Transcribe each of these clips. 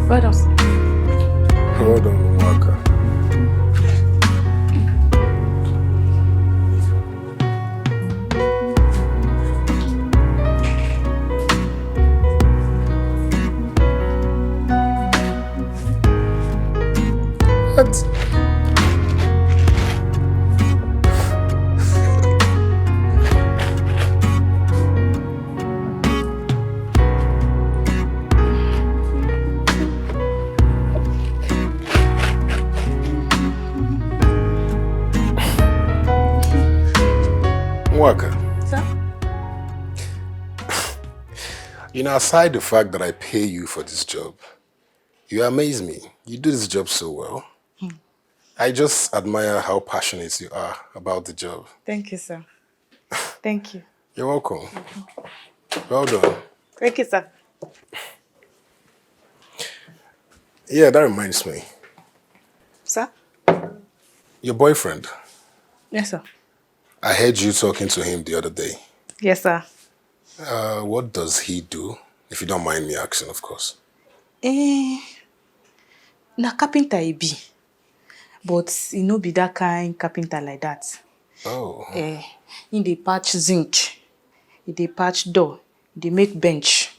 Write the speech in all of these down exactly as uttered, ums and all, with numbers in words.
Well done, sir. Well done, Nwaka. What? Nwaka. Sir? You know, aside the fact that I pay you for this job, you amaze me. You do this job so well. Hmm. I just admire how passionate you are about the job. Thank you, sir. Thank you. You're welcome. Well done. Thank you, sir. Yeah, that reminds me. Sir? Your boyfriend. Yes, sir. I heard you talking to him the other day. Yes, sir. Uh, what does he do? If you don't mind me asking, of course. Eh, na carpenter he be. But he no be that kind carpenter like that. Oh. Eh, he dey patch zinc, he dey patch door, he dey make bench,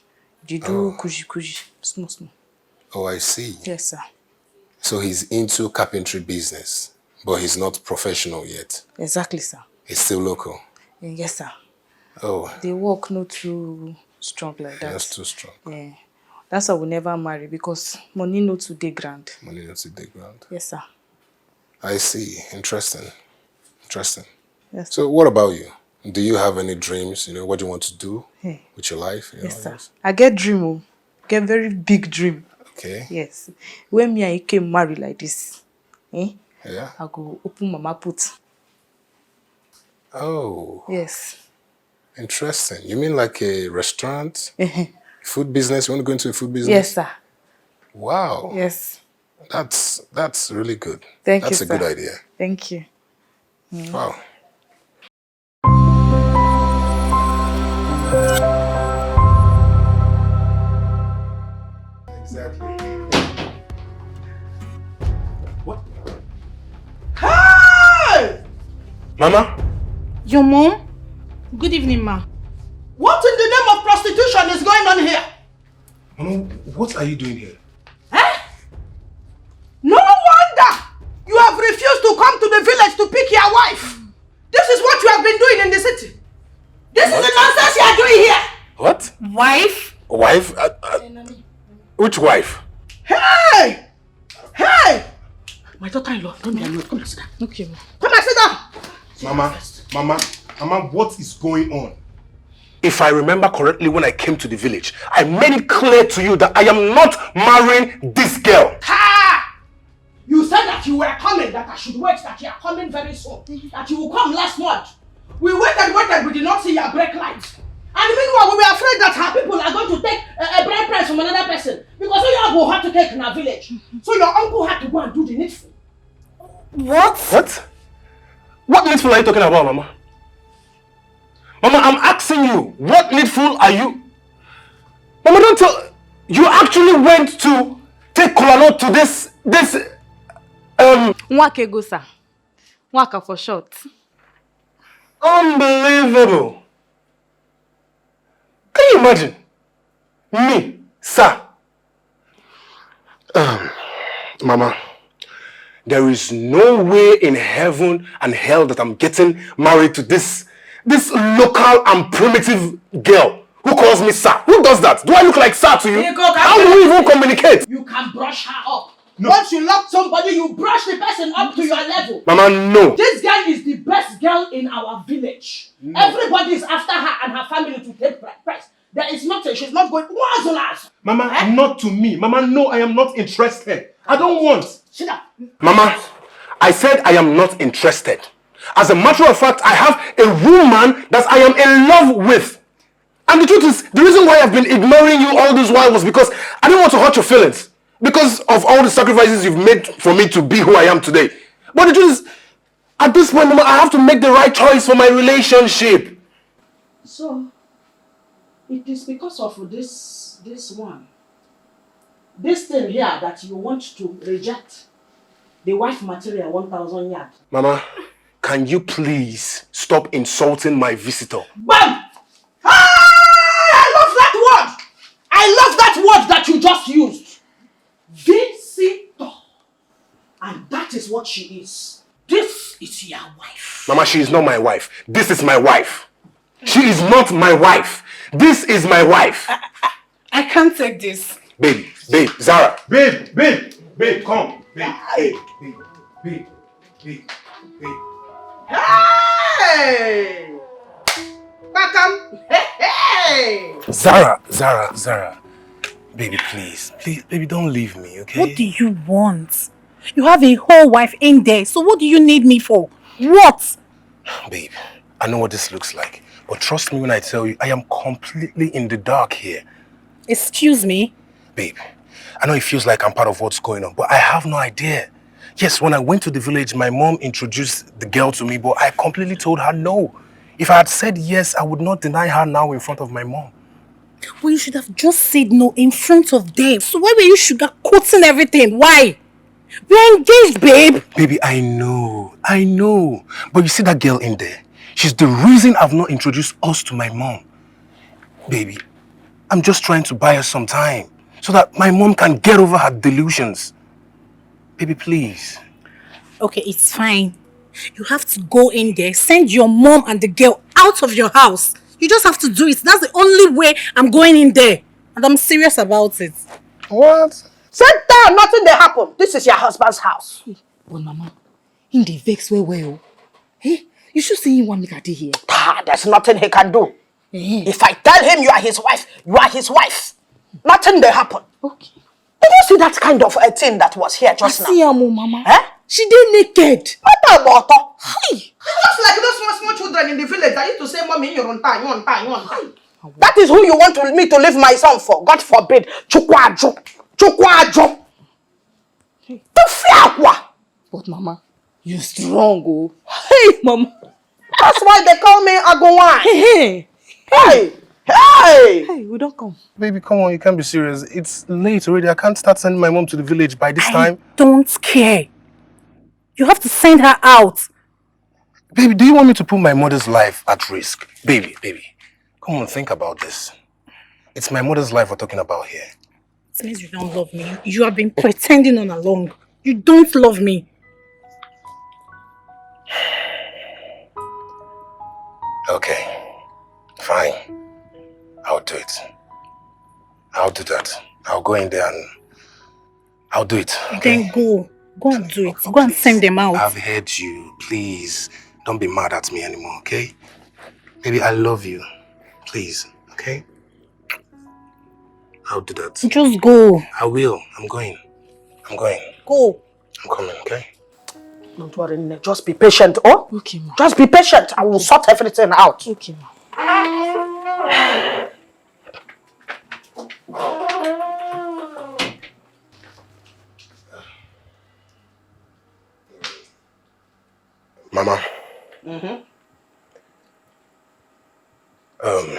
he dey do Oh. Kuji kuji, small small. Oh, I see. Yes, sir. So he's into carpentry business, but he's not professional yet. Exactly, sir. He's still local. Eh, yes, sir. Oh. The work no too strong like that. Not too strong. Yeah. That's why we never marry, because money no too dey ground. Money no too dey ground. Yes, sir. I see. Interesting. Interesting. Yes. So what about you? Do you have any dreams? You know, what do you want to do Hey. With your life? You Yes, know, sir. Yes. I get dream, oh. Get very big dream. Okay. Yes. When me and Ike marry like this, eh? Yeah. I go open mama put. Oh. Yes. Interesting. You mean like a restaurant? Food business? You want to go into a food business? Yes, sir. Wow. Yes. That's that's really good. Thank That's you, a good sir. Idea. Thank you. Wow. Exactly. What? Hey! Mama? Your mom? Good evening, ma. What in the name of prostitution is going on here? Mama, what are you doing here? Eh? No wonder you have refused to come to the village to pick your wife. This is what you have been doing in the city. This is the nonsense you are doing here. What? Wife? Wife? Uh, uh, which wife? Hey! Hey! My daughter-in-law, don't be annoyed. Come and sit down. Okay, ma. Come and sit down. Mama, Mama, Mama, what is going on? If I remember correctly, when I came to the village, I made it clear to you that I am not marrying this girl. Ha! You said that you were coming, that I should wait, that you are coming very soon, that you will come last month. We waited, waited, we did not see your brake light. And meanwhile, we were afraid that her people are going to take a, a bride price from another person. Because you go have to take in our village. So your uncle had to go and do the needful. What? What? What needful are you talking about, Mama? Mama, I'm asking you, what needful are you? Mama, don't tell. You actually went to take kola nut to this, this, um. Nwaka go, sir. Nwaka for short. Unbelievable. Can you imagine? Me, sir. Um, Mama, there is no way in heaven and hell that I'm getting married to this, this local and primitive girl who calls me sir. Who does that? Do I look like sir to you? Biko, can How you do we even communicate? You can brush her up. No. Once you love somebody, you brush the person up to your level. Mama, no. This girl is the best girl in our village. No. Everybody is after her and her family to take pri- prize. There is nothing. She's not going. What's the last? Mama, Eh? Not to me. Mama, no, I am not interested. I don't want. Sit down. Mama, I said I am not interested. As a matter of fact, I have a woman that I am in love with. And the truth is, the reason why I've been ignoring you all this while was because I didn't want to hurt your feelings. Because of all the sacrifices you've made for me to be who I am today. But the truth is, at this point, Mama, I have to make the right choice for my relationship. So, it is because of this, this one This thing here that you want to reject, the wife material one thousand yard. Mama, can you please stop insulting my visitor? Bam! Ah, I love that word. I love that word that you just used. Visitor. And that is what she is. This is your wife. Mama, she is not my wife. This is my wife. She is not my wife. This is my wife. I can't take this. Babe, babe, Zara. Babe, babe, babe, come. Babe, babe, babe, babe, babe, babe. Hey! Welcome. Hey, hey! Zara, Zara, Zara. Baby, please. Please, baby, don't leave me, okay? What do you want? You have a whole wife in there, so what do you need me for? What? Babe, I know what this looks like, but trust me when I tell you, I am completely in the dark here. Excuse me? Babe, I know it feels like I'm part of what's going on, but I have no idea. Yes, when I went to the village, my mom introduced the girl to me, but I completely told her no. If I had said yes, I would not deny her now in front of my mom. Well, you should have just said no in front of them. So why were you sugarcoating everything? Why? We're engaged, babe. Baby, I know. I know. But you see that girl in there? She's the reason I've not introduced us to my mom. Baby, I'm just trying to buy her some time so that my mom can get over her delusions. Baby, please. Okay, it's fine. You have to go in there, send your mom and the girl out of your house. You just have to do it. That's the only way I'm going in there. And I'm serious about it. What? Sit down, nothing dey happen. This is your husband's house. But mama, him dey vex well well o. Hey, you should see him one make I dey here. Ah, there's nothing he can do. Eh, If I tell him you are his wife, you are his wife. Nothing dey happen. Okay. Did you see that kind of a thing that was here I just now? See am o, mama. Eh? She dey naked. What about? Hi. It's just like those small small children in the village that used to say, "Mommy, you run time, you run time, you run time." That is who you want to, me to leave my son for? God forbid. Chukwaju. Chukwaju. To fear what? But mama, you strong o. Hey, mama. That's why they call me Agunwa. Hey, hey. Hey, hey. Hey, we don come. Baby, come on, you can't be serious. It's late already. I can't start sending my mom to the village by this I time. Don't care. You have to send her out. Baby, do you want me to put my mother's life at risk? Baby, baby, come on, think about this. It's my mother's life we're talking about here. It means you don't love me. You have been pretending all along. You don't love me. Okay, fine. I'll do it. I'll do that. I'll go in there and I'll do it. Okay? Then go. Go and do it. Go and send them out. I've heard you. Please, don't be mad at me anymore, okay? Baby, I love you. Please, okay? I'll do that. Just go. I will. I'm going. I'm going. Go. I'm coming, okay? Don't worry, Nne. Just be patient, oh? Okay, ma. Just be patient. I will sort everything out. Okay, ma. Mama. Um,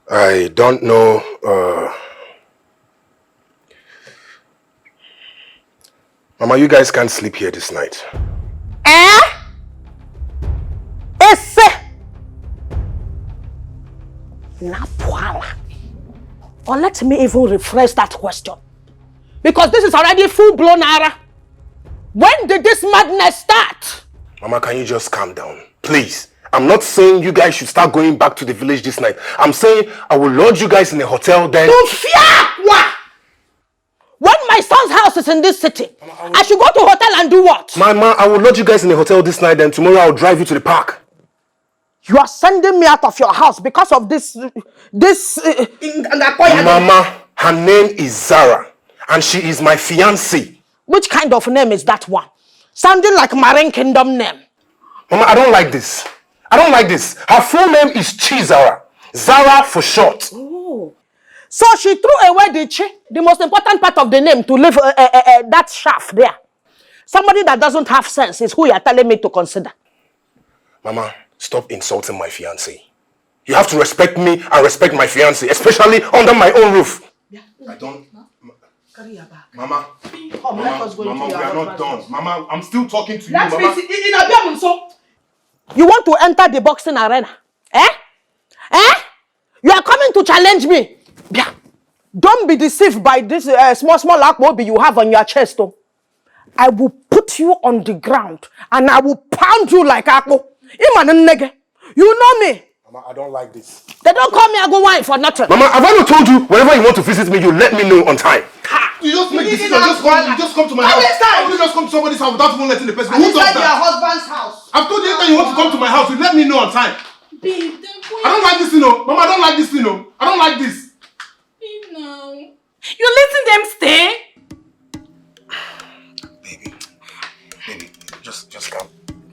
I don't know. Uh, Mama, you guys can't sleep here this night. Eh? Ese! Napwala. Or let me even rephrase that question. Because this is already full blown ara. When did this madness start? Mama, can you just calm down? Please. I'm not saying you guys should start going back to the village this night. I'm saying I will lodge you guys in a hotel then. To fear what? When my son's house is in this city, I should go to hotel and do what? Mama, I will lodge you guys in a hotel this night, then tomorrow I'll drive you to the park. You are sending me out of your house because of this, this. Uh, Mama, her name is Zara, and she is my fiancée. Which kind of name is that one? Sounding like Marine Kingdom name. Mama, I don't like this. I don't like this. Her full name is Chizara. Zara for short. So she threw away the chi, the most important part of the name, to leave uh, uh, uh, uh, that shaft there. Somebody that doesn't have sense is who you are telling me to consider. Mama, stop insulting my fiancée. You have to respect me and respect my fiancé, especially under my own roof. I don't. Carry your bag. Mama, Come, let Mama, us go Mama, into we your are not husband's done. house. Mama, I'm still talking to you, Let me Mama. see. In Abiamunso. You want to enter the boxing arena? Eh? Eh? You are coming to challenge me? Yeah. Don't be deceived by this uh, small, small akpobi you have on your chest. Oh. I will put you on the ground and I will pound you like akpo. Iman nigga, you know me. Mama, I don't like this. They don't call me Ago wine for nothing. Mama, have I not told you whenever you want to visit me, you let me know on time? You just make You decision. did Just not come. You just come to my At house. this time. How do you just come to my house without even letting the person? And Who this does time your that? Husband's house. I've told you that you want to come to my house. You let me know on time. Babe, then I don't like this, you know. Mama, I don't like this, you know. I don't like this. Babe, now. You letting them stay? Baby, baby, just just calm.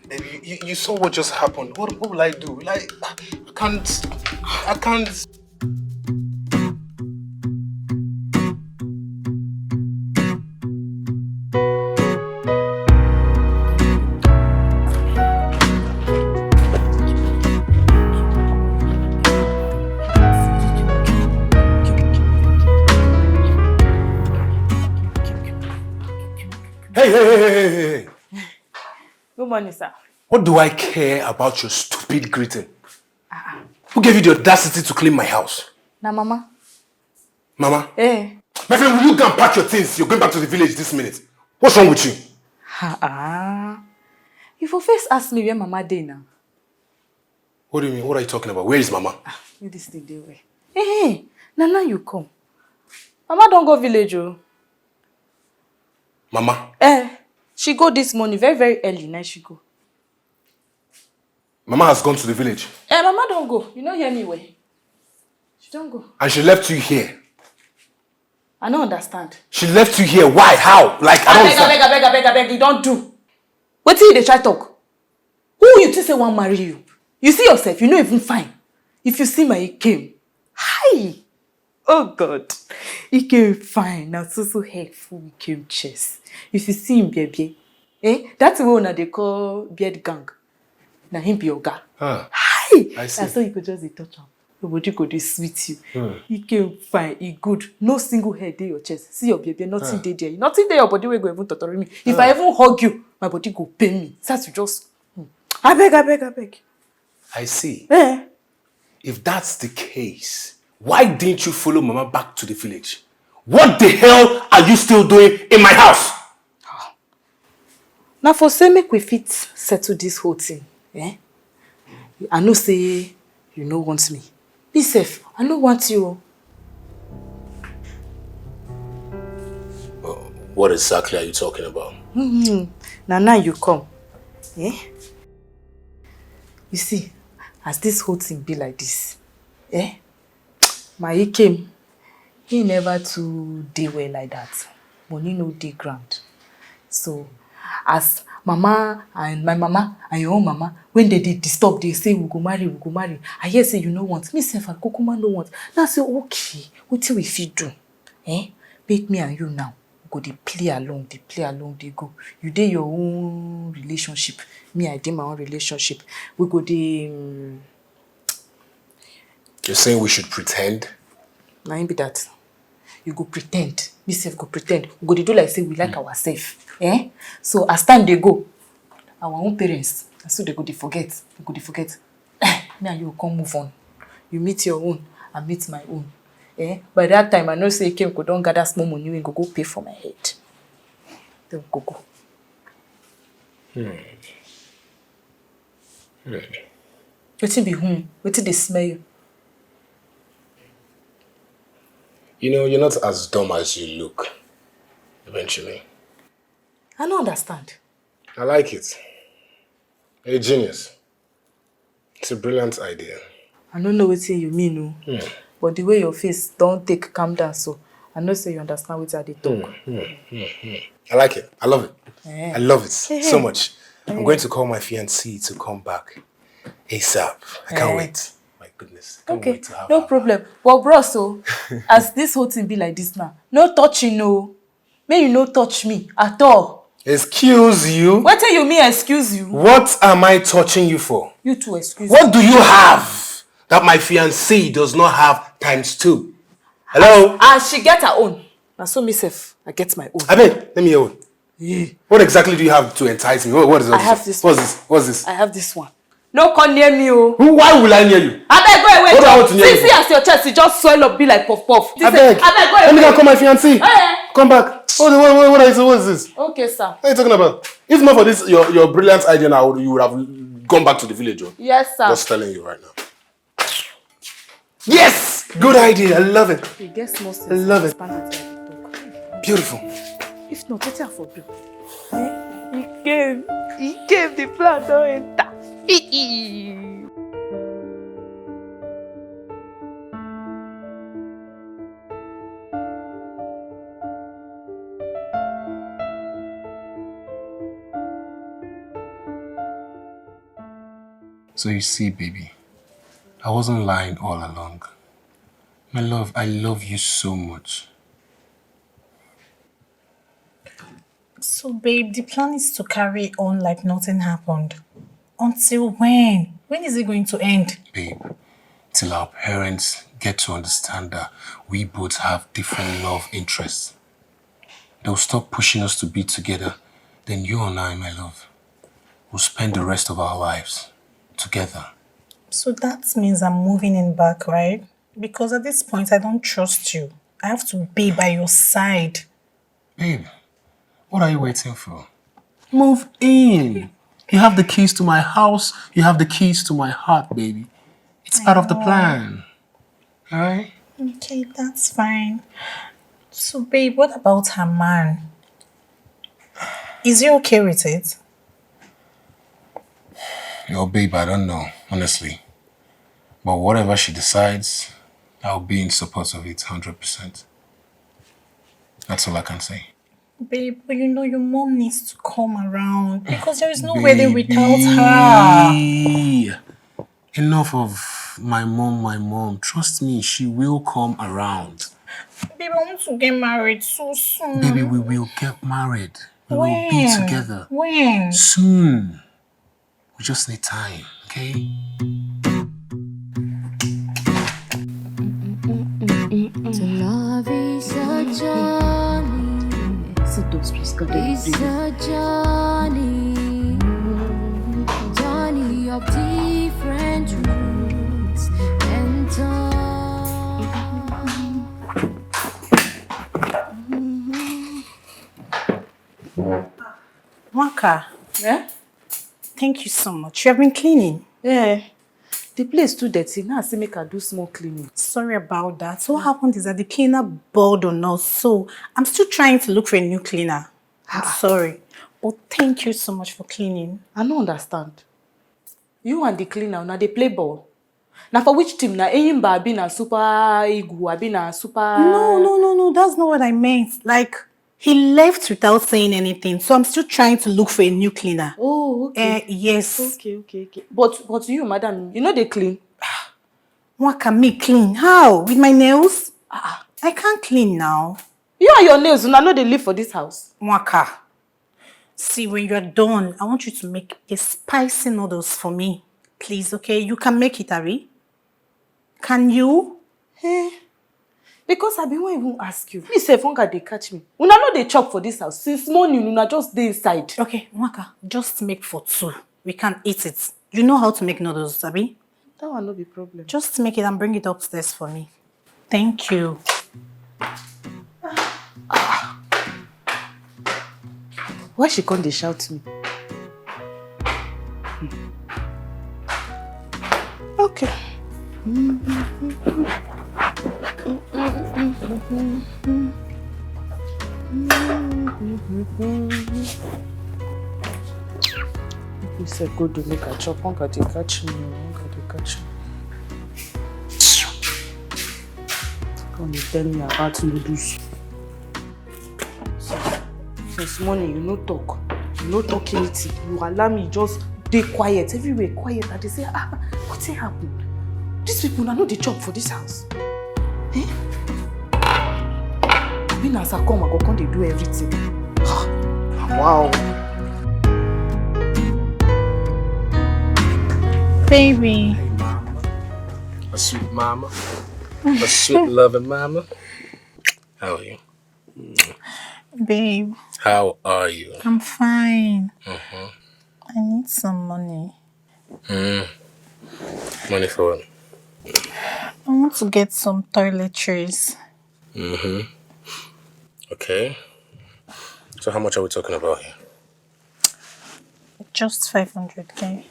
Baby, you, you saw what just happened. What what will I do? Like, I can't, I can't. Hey, hey, hey, hey, hey, hey, hey. Good morning, sir. What do I care about your stupid greeting? Who gave you the audacity to clean my house? Na mama. Mama? Eh. My friend, will you go and pack your things? You're going back to the village this minute. What's wrong with you? Ah. You for first ask me where mama dey now. What do you mean? What are you talking about? Where is Mama? Make this thing dey well. Hey, hey, na now you come. Mama don go village o. Mama? Eh, she go this morning very very early na she go. Mama has gone to the village. Eh, mama don go. You no hear me well. She don go. And she left you here. I no understand. She left you here. Why? How? Like, I don't Abeg, understand. Abeg, abeg, abeg, abeg, you don do. Wetin you dey try talk? Who you think say wan marry you? You see yourself, you no even fine. If you see my Ikem, hi! Oh God, Ikem fine. Na so so hair full Ikem chest. If you see him bebe, eh? That thing wey una dey call beard gang, na him be oga. Ah, Hi! I see. Na so you go just dey touch am. Your body go dey sweet you. Ikem fine, e good. No single hair dey your chest. See your bebe, nothing dey there. Nothing dey your body wey go even totori me. If I even hug you, my body go pain me. Start to just. Hmm. Abeg, abeg, abeg. I see. Eh? If that's the case, why didn't you follow Mama back to the village? What the hell are you still doing in my house? Na for say make we fit settle this whole thing. Eh? I know say you no want me. Me sef, I no want you. O. What exactly are you talking about? Mm-hmm. Na now you come. Eh? You see, as this whole thing be like this, eh? My Ikem, he never too dey well like that. Money no dey ground. So, as mama and my mama and your own mama, when they dey disturb, they say we go marry, we go marry. I hear say you no want. Me sef, I kukuma no want. Now say, okay, wetin we fit do? Eh? Make me and you now. We go dey play along, dey play along, dey go. You dey your own relationship. Me, I dey my own relationship. We go dey. Um, You're saying we should pretend? Na him be that. You go pretend. Me sef go pretend. We go dey do like say we like ourselves. Eh? So as time dey go, our own parents, na so they go dey forget. They go dey forget. Me and you go come move on. You meet your own, I meet my own. Eh? By that time, I know say Ikem go don gather small money wey go go pay for my head. Then we go go. Hmm. Wetin be hmm? Wetin dey smell you? You know, you're not as dumb as you look, eventually. I no understand. I like it. You're a genius. It's a brilliant idea. I no know wetin you mean o. But the way your face don take calm down so, I know say you understand wetin I dey talk. I like it. I love it. Eh. I love it so much. I'm going to call my fiancée to come back ASAP. I can't Eh. wait. My goodness. Can't Okay, wait to have no her. Problem. But bros, so as this whole thing be like this now, no touching, no. May you no touch me at all. Excuse you? Wetin you mean, excuse you? What am I touching you for? You too, excuse What do you have That my fiancée does not have times two. Hello? And she get her own. Na so me sef, I get my own. Abeg, let me hear one. What exactly do you have to entice me? What, what is all I have this What's one. this? What's this? I have this one. No come near me o. Who, why will I near you? Abeg go away. What do I want to near you See, see as your chest e just swell up be like puff puff. This Abeg. Abeg go Let me away. go call my fiancée. Eh. Come back. What, what, what, what is what is this? Okay, sir. What are you talking about? If not for this, your, your brilliant idea now, you would have gone back to the village. Oh. Yes, sir. Just telling you right now. Yes! Good idea. I love it. You get small sense. I love it. Expand it like you talk. Beautiful. If not, wetin I for do? Eh? He came. He came. The plan don enter. So you see, baby, I wasn't lying all along. My love, I love you so much. So, babe, the plan is to carry on like nothing happened. Until when? When is it going to end? Babe, till our parents get to understand that we both have different love interests. They'll stop pushing us to be together. Then you and I, my love, will spend the rest of our lives together. So that means I'm moving in back, right? Because at this point, I don't trust you. I have to be by your side. Babe, what are you waiting for? Move in. You have the keys to my house. You have the keys to my heart, baby. It's part of the plan. All right? Okay, that's fine. So, babe, what about her man? Is he okay with it? Your babe, I don't know, honestly. But whatever she decides, I'll be in support of it one hundred percent. That's all I can say. Babe, but you know your mom needs to come around because there is no wedding without her. Enough of my mom, my mom. Trust me, she will come around. Babe, I want to get married so soon. Baby, we will get married. We when? will be together. When? Soon. We just need time, okay? To love is a journey. Sit down, please. God, it's a journey. Journey of different routes and turns. Waka. Yeah? Thank you so much. You have been cleaning? Yeah. The place too dirty. Now I say make I do small cleaning. Sorry about that. So what happened is that the cleaner bawled on us. So I'm still trying to look for a new cleaner. I'm sorry. But thank you so much for cleaning. I don't understand. You and the cleaner, now they play ball. Now for which team? Now Eyimba abi na Super Eagle abi na Super. No, no, no, no. That's not what I meant. Like, he left without saying anything, so I'm still trying to look for a new cleaner. Oh, okay. Uh, yes. Okay, okay, okay. But but you, madam, you know they clean. What can me clean? How? With my nails? Ah, I can't clean now. You and your nails, una no dey live for this house. Waka. See, when you're done, I want you to make a spicy noodles for me. Please, okay? You can make it, Ari. Can you? Eh? Because I bin wan even ask you. Me sef, hunger dey catch me. Una no dey chop for this house. Since morning, una just dey inside. Okay, Waka, just make for two. We can eat it. You know how to make noodles, abi? That one no be problem. Just make it and bring it upstairs for me. Thank you. Why she come dey shout me? Okay. This a good to make a chop. Hunger dey catch me. Hunger dey catch me. Come dey tell me about noodles. Since morning, you no talk. You no talk anything. You allow me just dey quiet. Everywhere quiet. I dey say, ah, wetin happen? These people na no dey chop for this house. Eh? Abi na as I come, I go come dey do everything. Wow. Baby. A sweet mama. A sweet loving mama. How are you? Babe, How are you? I'm fine. I need some money. Mm. Money for what? I want to get some toiletries. Mm-hmm. Okay. So how much are we talking about here? Just five hundred k.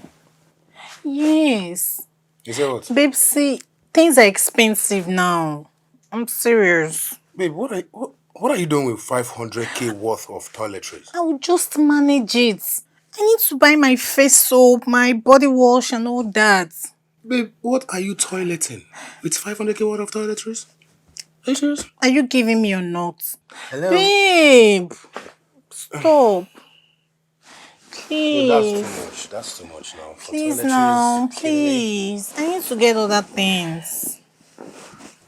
Yes. Is that what? Babe, see, things are expensive now. I'm serious. Babe, what are what, what are you doing with five hundred k worth of toiletries? I will just manage it. I need to buy my face soap, my body wash, and all that. Babe, what are you toileting with five hundred k worth of toiletries? Are you serious? Are you giving me or not? Hello. Babe, stop. No, that's too Please. Much. That's too much now. For Please toiletries, now, kidney. Please. I need to get other things.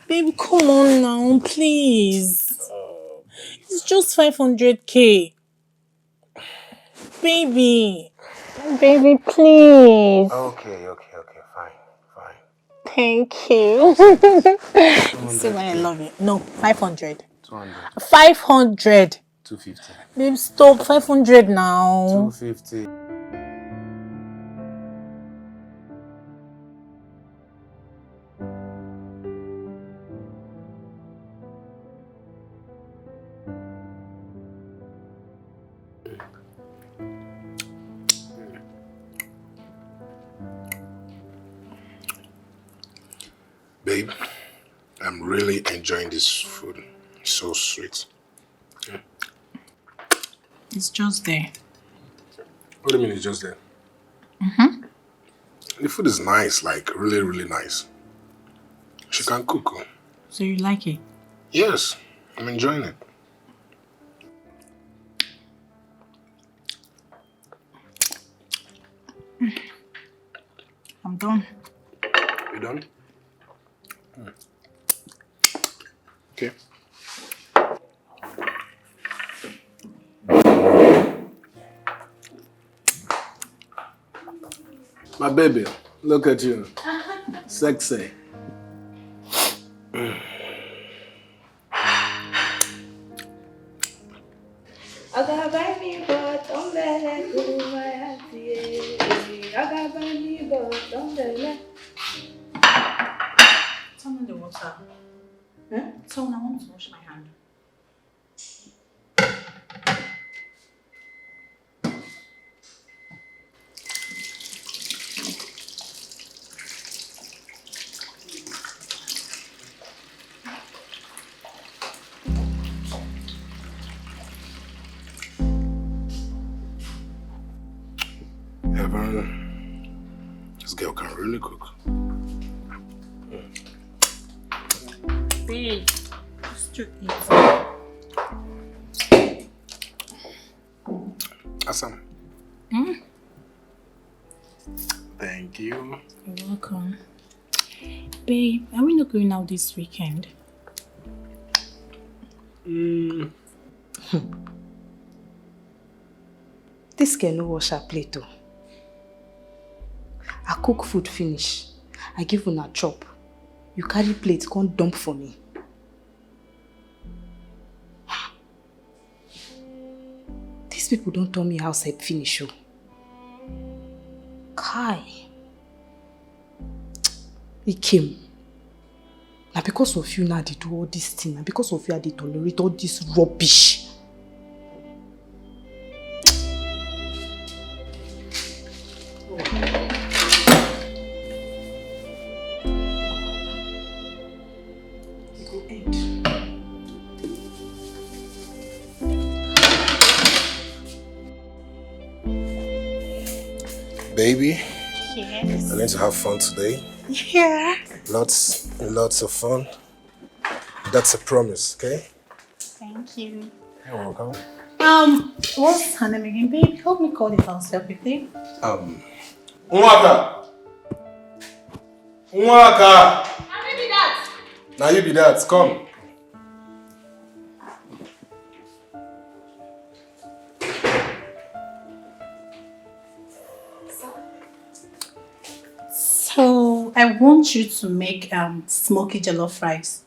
Babe, come on now, please. It's just five hundred k. Baby. Baby, please. Okay, okay, okay, fine, fine. Thank you. See why I love you. No, five hundred. Two hundred. Five hundred. Two fifty. Babe, stop. Five hundred now. Two fifty. Babe, I'm really enjoying this food. It's so sweet. It's just there. What do you mean it's just there? Mm-hmm. The food is nice, like really, really nice. She can cook. Oh. So you like it? Yes, I'm enjoying it. I'm done. You done? Okay. My baby, look at you. Sexy. Oga buy me but umbrella to my auntie. Oga buy me but umbrella. Turn on the water. Huh? Turn, I want to wash my hand. Heaven, this girl can really cook. Babe, just to eat. Awesome. Mm? Thank you. You're welcome. Babe, are we not going out this weekend? Mm. This girl no wash her plate o. I cook food finish. I give una chop. You carry plate come dump for me. These people don turn me house help finish o. Kai. Ikem. Na because of you now I dey do all this thing. Na because of you I dey tolerate all this rubbish. E go end. Baby, Yes. We're going to have fun today. Yeah. Lots, lots of fun. That's a promise, okay? Thank you. You're welcome. Um, what's her name again? Babe, help me call the house help quickly. Um, Nwaka! Nwaka! Now you be that. Come. So, I I want you to make um smoky jollof rice.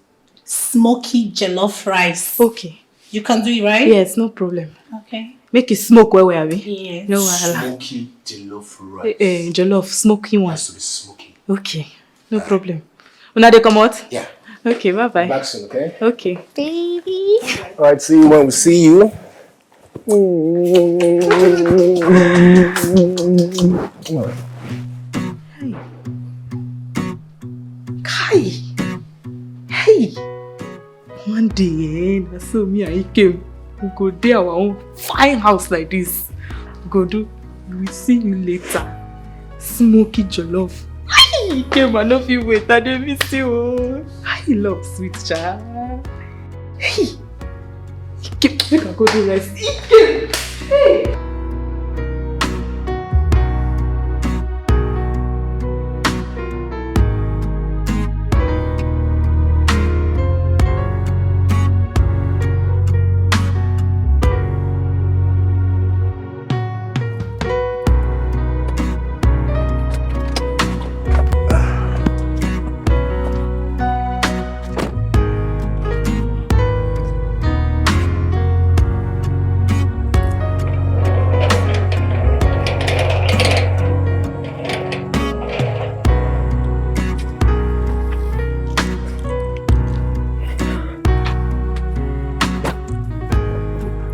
Smoky jollof rice. Okay. You can do it, right? Yes, no problem. Okay. Make it smoke well, well, abi? Yes. No wahala. Smoky jollof rice. Eh, eh, jollof, smoky one. Has to be smoky. Okay, no problem. Una dey comot? Yeah. Okay, bye bye. Back soon, okay? Okay. Baby. All right, see you when we see you. Kai! Hey! One day, eh, na so me and Ikem, we go dey our own fine house like this. We go do, we will see you later. Smoky jollof. Hey, Ikem, I no fit wait. I dey miss you. Oh. Hi, love, sweet child. Hey, Ikem, make I go do rice. Ikem, hey.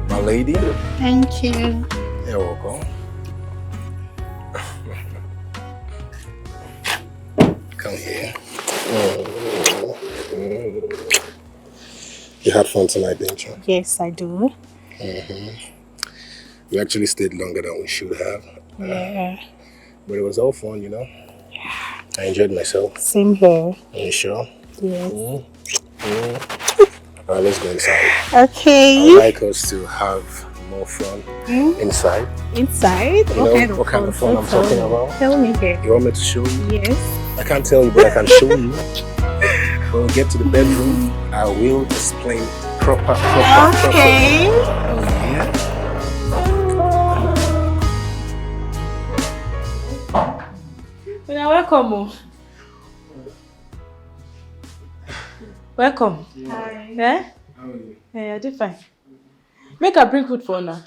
My lady, Thank you. You're welcome. Come here. You had fun tonight, didn't you? Yes, I do. We actually stayed longer than we should have. Yeah. But it was all fun, you know? I enjoyed myself. Same here. Are you sure? Yes. All right, let's go inside. Okay. I'd like us to have more fun inside. Inside? You know what kind of fun I'm talking about? Tell me here. You want me to show you? Yes. I can't tell you, but I can show you. When we get to the bedroom, I will explain proper, proper, proper. Okay. Yeah. Una welcome o. Welcome. Hi. Eh? How are you? Eh, I dey fine. Make I bring food for una.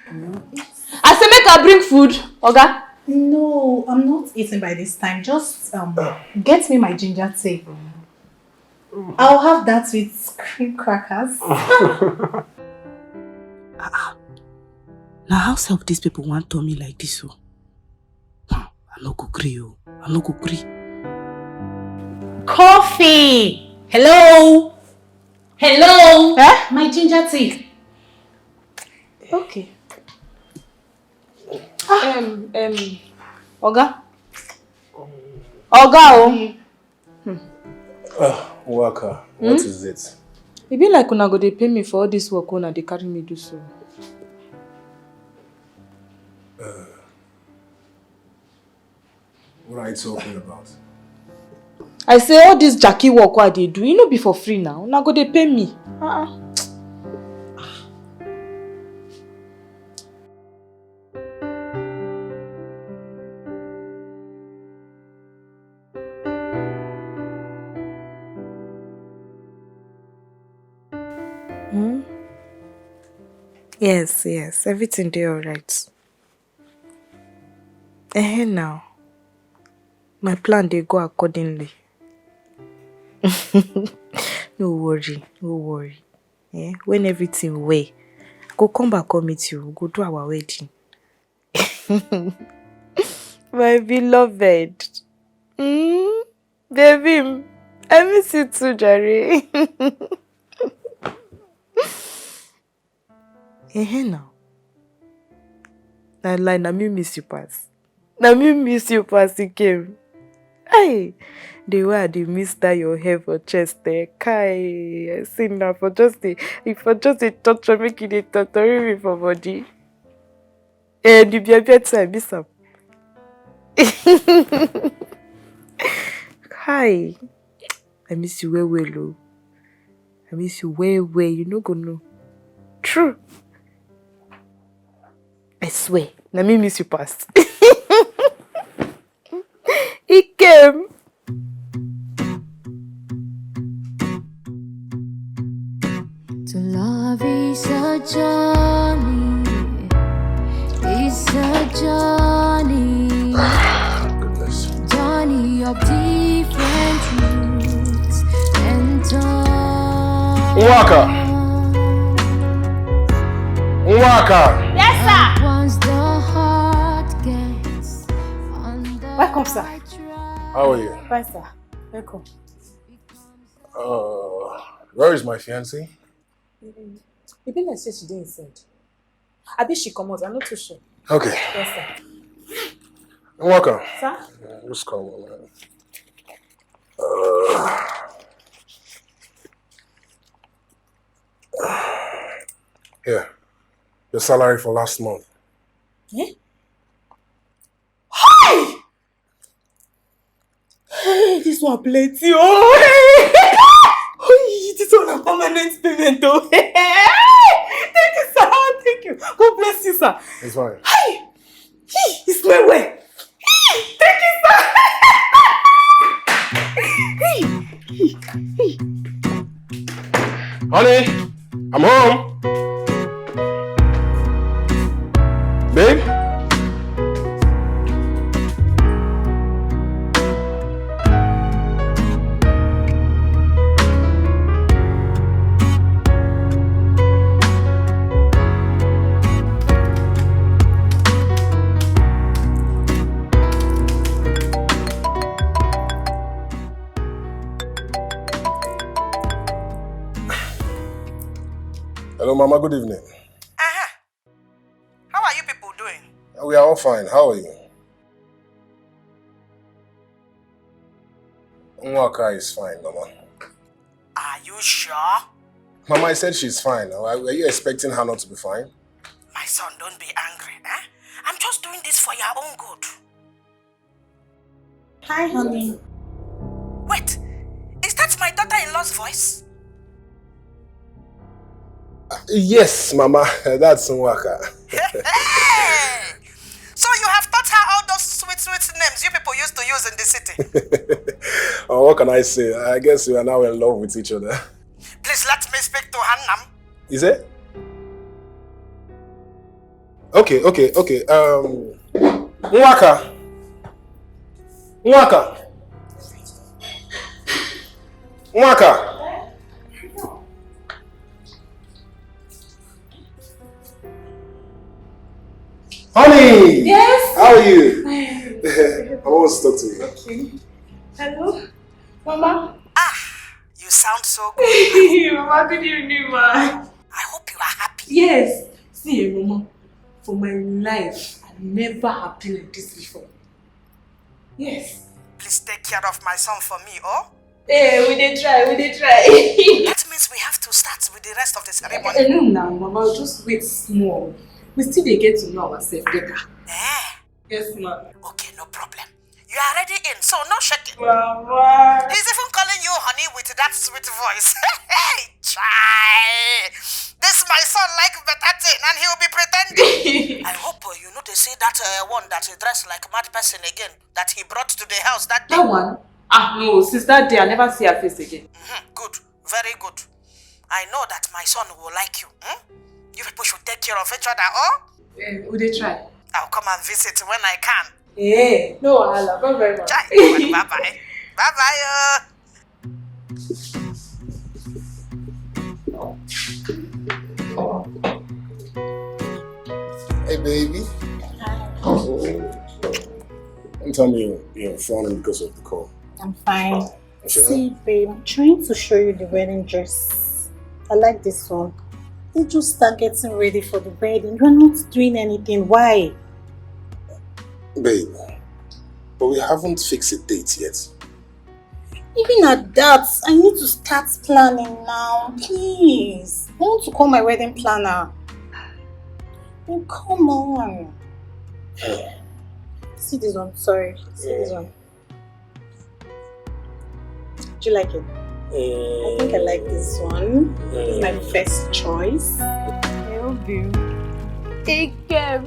I say make I bring food, Oga. No, I'm not eating by this time. Just um, get me my ginger tea. I'll have that with cream crackers. Na how sef these people wan turn me like this o? Hmm, I no go gree o. I no go gree. Coffee. Hello. Hello. Eh? My ginger tea. Okay. Um, um, Oga. Oga o. Ah, Waka, what is it? E be like una go dey pay me for all this work wey una dey carry me do so. What are you talking about? I say all this Jackie work wey I dey do, e no be for free now. Una go dey pay me. Uh-uh. Hmm? Yes, yes, everything dey alright. Eh, now. My plan dey go accordingly. No worry, no worry. Eh, when everything well, I go come back come meet you. We go do our wedding. My beloved. Mm, baby, I miss you too, jare. Eh, now. Na lie, na me miss you pass. Na me miss you pass, Ikem. Hey, the way I dey miss that your hair for chest, eh? Kai, I say na for just dey, if for just dey torture, make you dey torture me for body. Eh, the bia bia too, I miss am. Kai, I miss you well well o. I miss you well well. You no go know. True. I swear, na me miss you pass. Ikem. To love is a journey, it's a journey, Goodness. Journey of different routes and turns. Nwaka. Nwaka. Yes, sir. Once the heart gets on the Welcome, sir. right track. How are you? Fine, sir. Welcome. Uh, where is my fiancée? E be like say she dey inside. Abi she comot? I'm not too sure. Okay. Yes, sir. Welcome. Sir? Just come on, man. Uh, here. Your salary for last month. Eh? Hi! Hey, this one plenty. Oh, hey! Hey, this one a permanent payment. Oh, hey! Thank you, sir. Thank you. God bless you, sir. It's fine. Hey! Hey, it's my way. Hey, thank you, sir. Hey! Honey, I'm home. Babe? Hello, Mama. Good evening. Uh-huh. How are you people doing? We are all fine. How are you? Nwaka is fine, Mama. Are you sure? Mama, I said she's fine. Were were you expecting her not to be fine? My son, don't be angry, eh? I'm just doing this for your own good. Hi, honey. Wait, is that my daughter-in-law's voice? Yes, Mama. That's Nwaka. Hey! So you have taught her all those sweet, sweet names you people used to use in the city. Oh, what can I say? I guess we are now in love with each other. Please let me speak to Hannam. Is it? Okay, okay, okay. Um, Nwaka. Nwaka. Nwaka. Honey! Yes? How are you? I want to talk to you. Hello? Mama? You sound so good. Mama, good evening, ma. I hope you are happy. Yes. See, eh, Mama, for my life, I never happy like this before. Yes. Please take care of my son for me, oh? Eh, we dey try, we dey try. That means we have to start with the rest of the ceremony. Eh, no, now, Mama, just wait small. We still dey get to know ourselves better. Eh? Yes, ma. Okay, no problem. You are already in, so no shaking. Mama. He's even calling you honey with that sweet voice. Hey, chai! This my son like better thing, and he will be pretending. I hope uh, you know they say that uh, one that he dressed like mad person again that he brought to the house that day. That one? Ah, no, since that day, I never see her face again. Mhm, good, very good. I know that my son will like you. Hmm? You people should take care of each other, oh? Eh, we dey try. I'll come and visit when I can. Eh, no wahala. Bye bye, ma. Chai, bye bye. Bye bye. Uh. Hey, baby. Don't tell me you're, you're frowning because of the call. I'm fine. Okay. See, babe, I'm trying to show you the wedding dress. I like this one. You just start getting ready for the wedding. You're not doing anything. Why? Babe, but we haven't fixed a date yet. Even at that, I need to start planning now. Please. I want to call my wedding planner. Oh, come on. See this one. Sorry. See this one. Do you like it? I think I like this one. This is my first choice. Help you. Take care.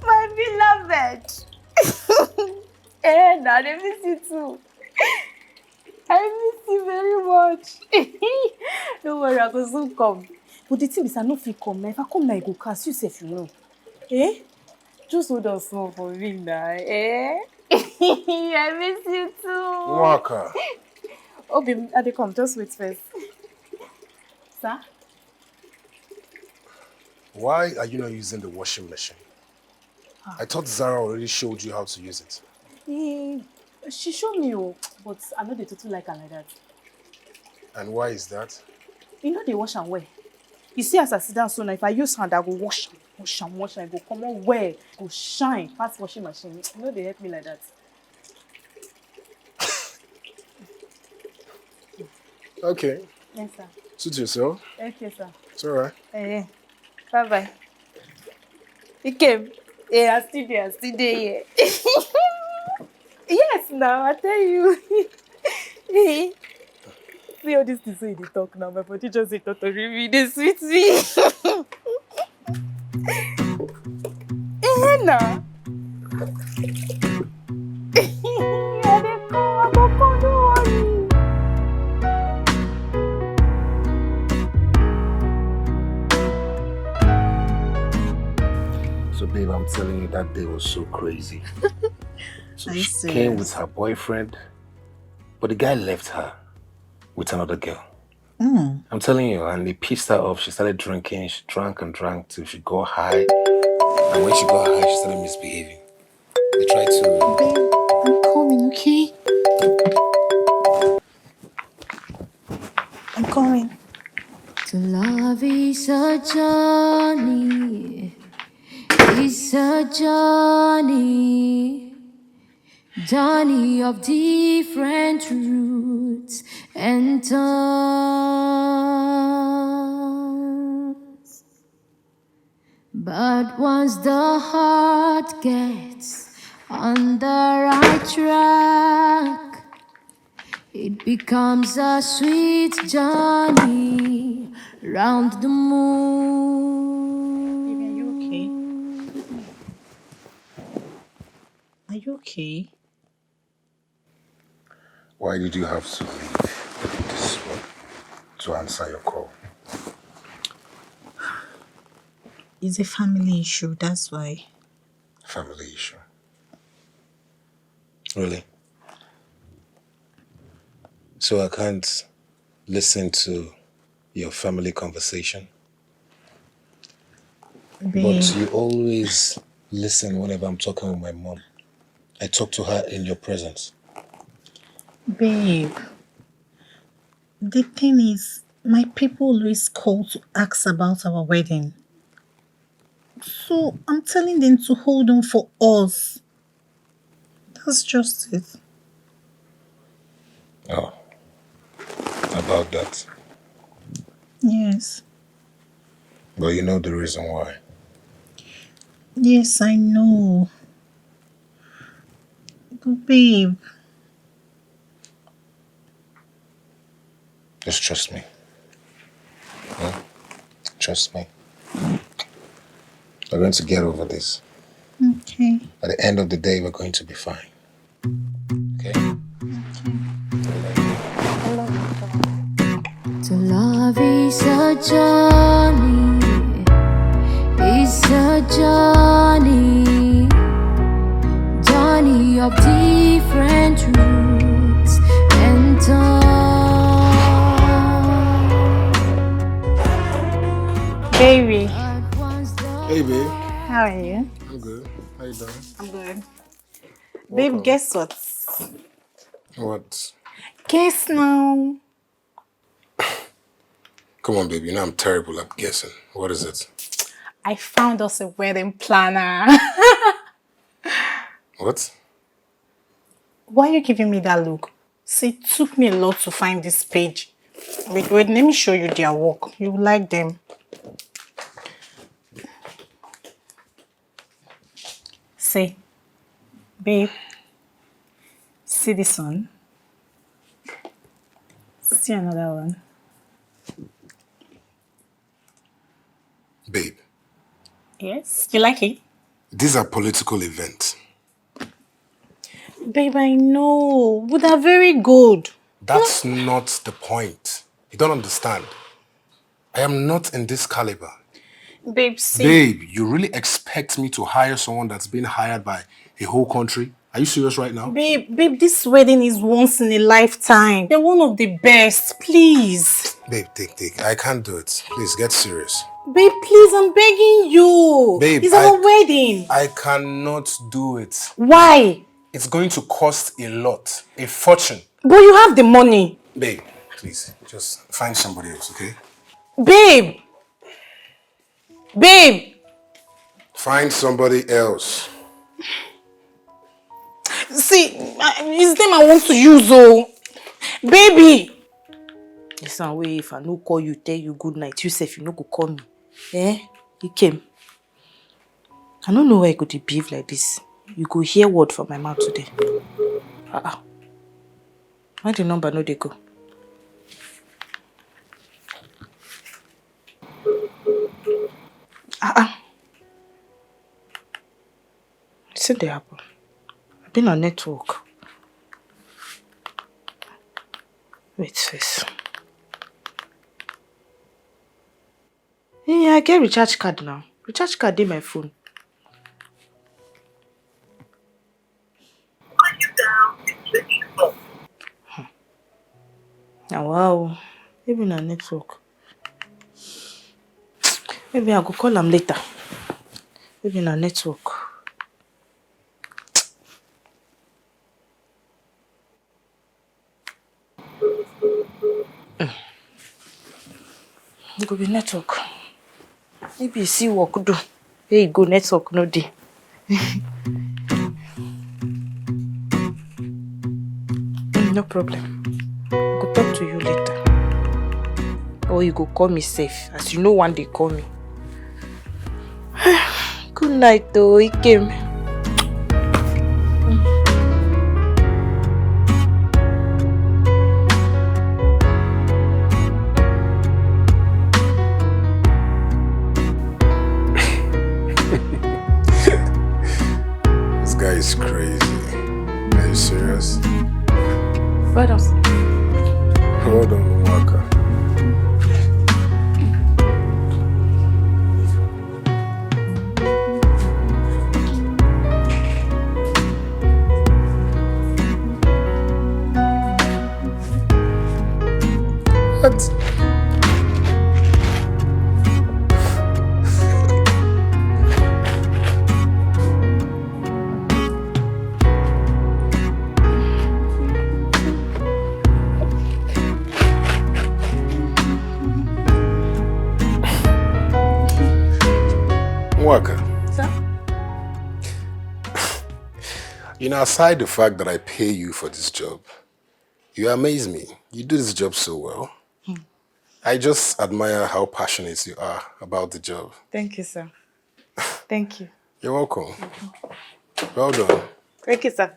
My beloved. Eh, now they miss you too. I miss you very much. No worry, I go soon come. But the thing is, I no fit come. Now, if I come now, I go cast you sef, you know. Eh? Just hold on small for me now. Eh? I miss you too. Waka. Obi, I dey come. Just wait first. Sir? Why are you not using the washing machine? I thought Zara already showed you how to use it. Eh, she show me, oh, but I no dey too like am like that. And why is that? You know they wash am well. You see as I sit down so now, if I use hand, I go wash am, wash am, wash am, I go come on well, go shine, pass washing machine. You know they help me like that. Okay. Yes, sir. Suit yourself. Okay, sir. It's all right. Eh, bye bye. He came. Yeah, I still there. I still there. Yeah. Yes, now I tell you. See all these things wey you dey talk now, my body just dey totori me, dey sweet me. Eh, na. I dey come, I go come, no worry. So, babe, I'm telling you, that day was so crazy. So she came with her boyfriend, but the guy left her with another girl. I'm telling you, and they pissed her off. She started drinking. She drank and drank till she got high. And when she got high, she started misbehaving. They tried to. Babe, I'm coming, okay? I'm coming. To love is a journey, is a journey, journey of different routes and turns. But once the heart gets on the right track, it becomes a sweet journey round the moon. Baby, are you okay? Are you okay? Why did you have to leave this one to answer your call? It's a family issue, that's why. Family issue. Really? So I can't listen to your family conversation? Babe. But you always listen whenever I'm talking with my mom. I talk to her in your presence. Babe, the thing is, my people always call to ask about our wedding. So I'm telling them to hold on for us. That's just it. Oh, about that. Yes. But you know the reason why. Yes, I know. But babe. Just trust me. Hmm? Trust me. We're going to get over this. Okay. At the end of the day, we're going to be fine. Okay? Okay. I love you. I love you, Tom. To love is a journey, is a journey, journey of different routes and turns. Baby. Hey, babe. How are you? I'm good. How you doing? I'm good. Babe, welcome. Guess what? What? Guess now. Come on, baby. You know I'm terrible at guessing. What is it? I found us a wedding planner. What? Why are you giving me that look? See, it took me a lot to find this page. Wait, wait, let me show you their work. You like them. See, babe, see this one. See another one. Babe. Yes, you like it? These are political events. Babe, I know. But they're very good. That's not the point. You don't understand. I am not in this caliber. Babe, see. Babe, you really expect me to hire someone that's been hired by a whole country? Are you serious right now? Babe, babe, this wedding is once in a lifetime. You're one of the best, please. Babe, take, take. I can't do it. Please get serious. Babe, please, I'm begging you. Babe, it's our wedding. I cannot do it. Why? It's going to cost a lot, a fortune. But you have the money. Babe, please, just find somebody else, okay? Babe! Babe! Find somebody else. See, I- his name I want to use, oh. Baby! This one way, if I no call you, tell you good night, you sef, you no go call me. Eh? He came. I no know why you go dey behave like this. You go hear word from my mouth today. Ah ah. Why the number no dey go? Ah ah. Wetin dey happen? Abi na network? Wait first. Eh, I get recharge card now. Recharge card dey my phone. Na wow. Maybe na network. Maybe I go call am later. Maybe na network. E go be network. Maybe you see work do. There you go, network no dey. Mm, no problem. I go talk to you later. Or you go call me sef, as you no wan dey call me. Good night, oh, Ikem. This guy is crazy. Are you serious? Brother. Hold on, Nwaka. What? Nwaka. Sir? You know, aside the fact that I pay you for this job, you amaze me. You do this job so well. I just admire how passionate you are about the job. Thank you, sir. Thank you. You're welcome. Well done. Thank you, sir.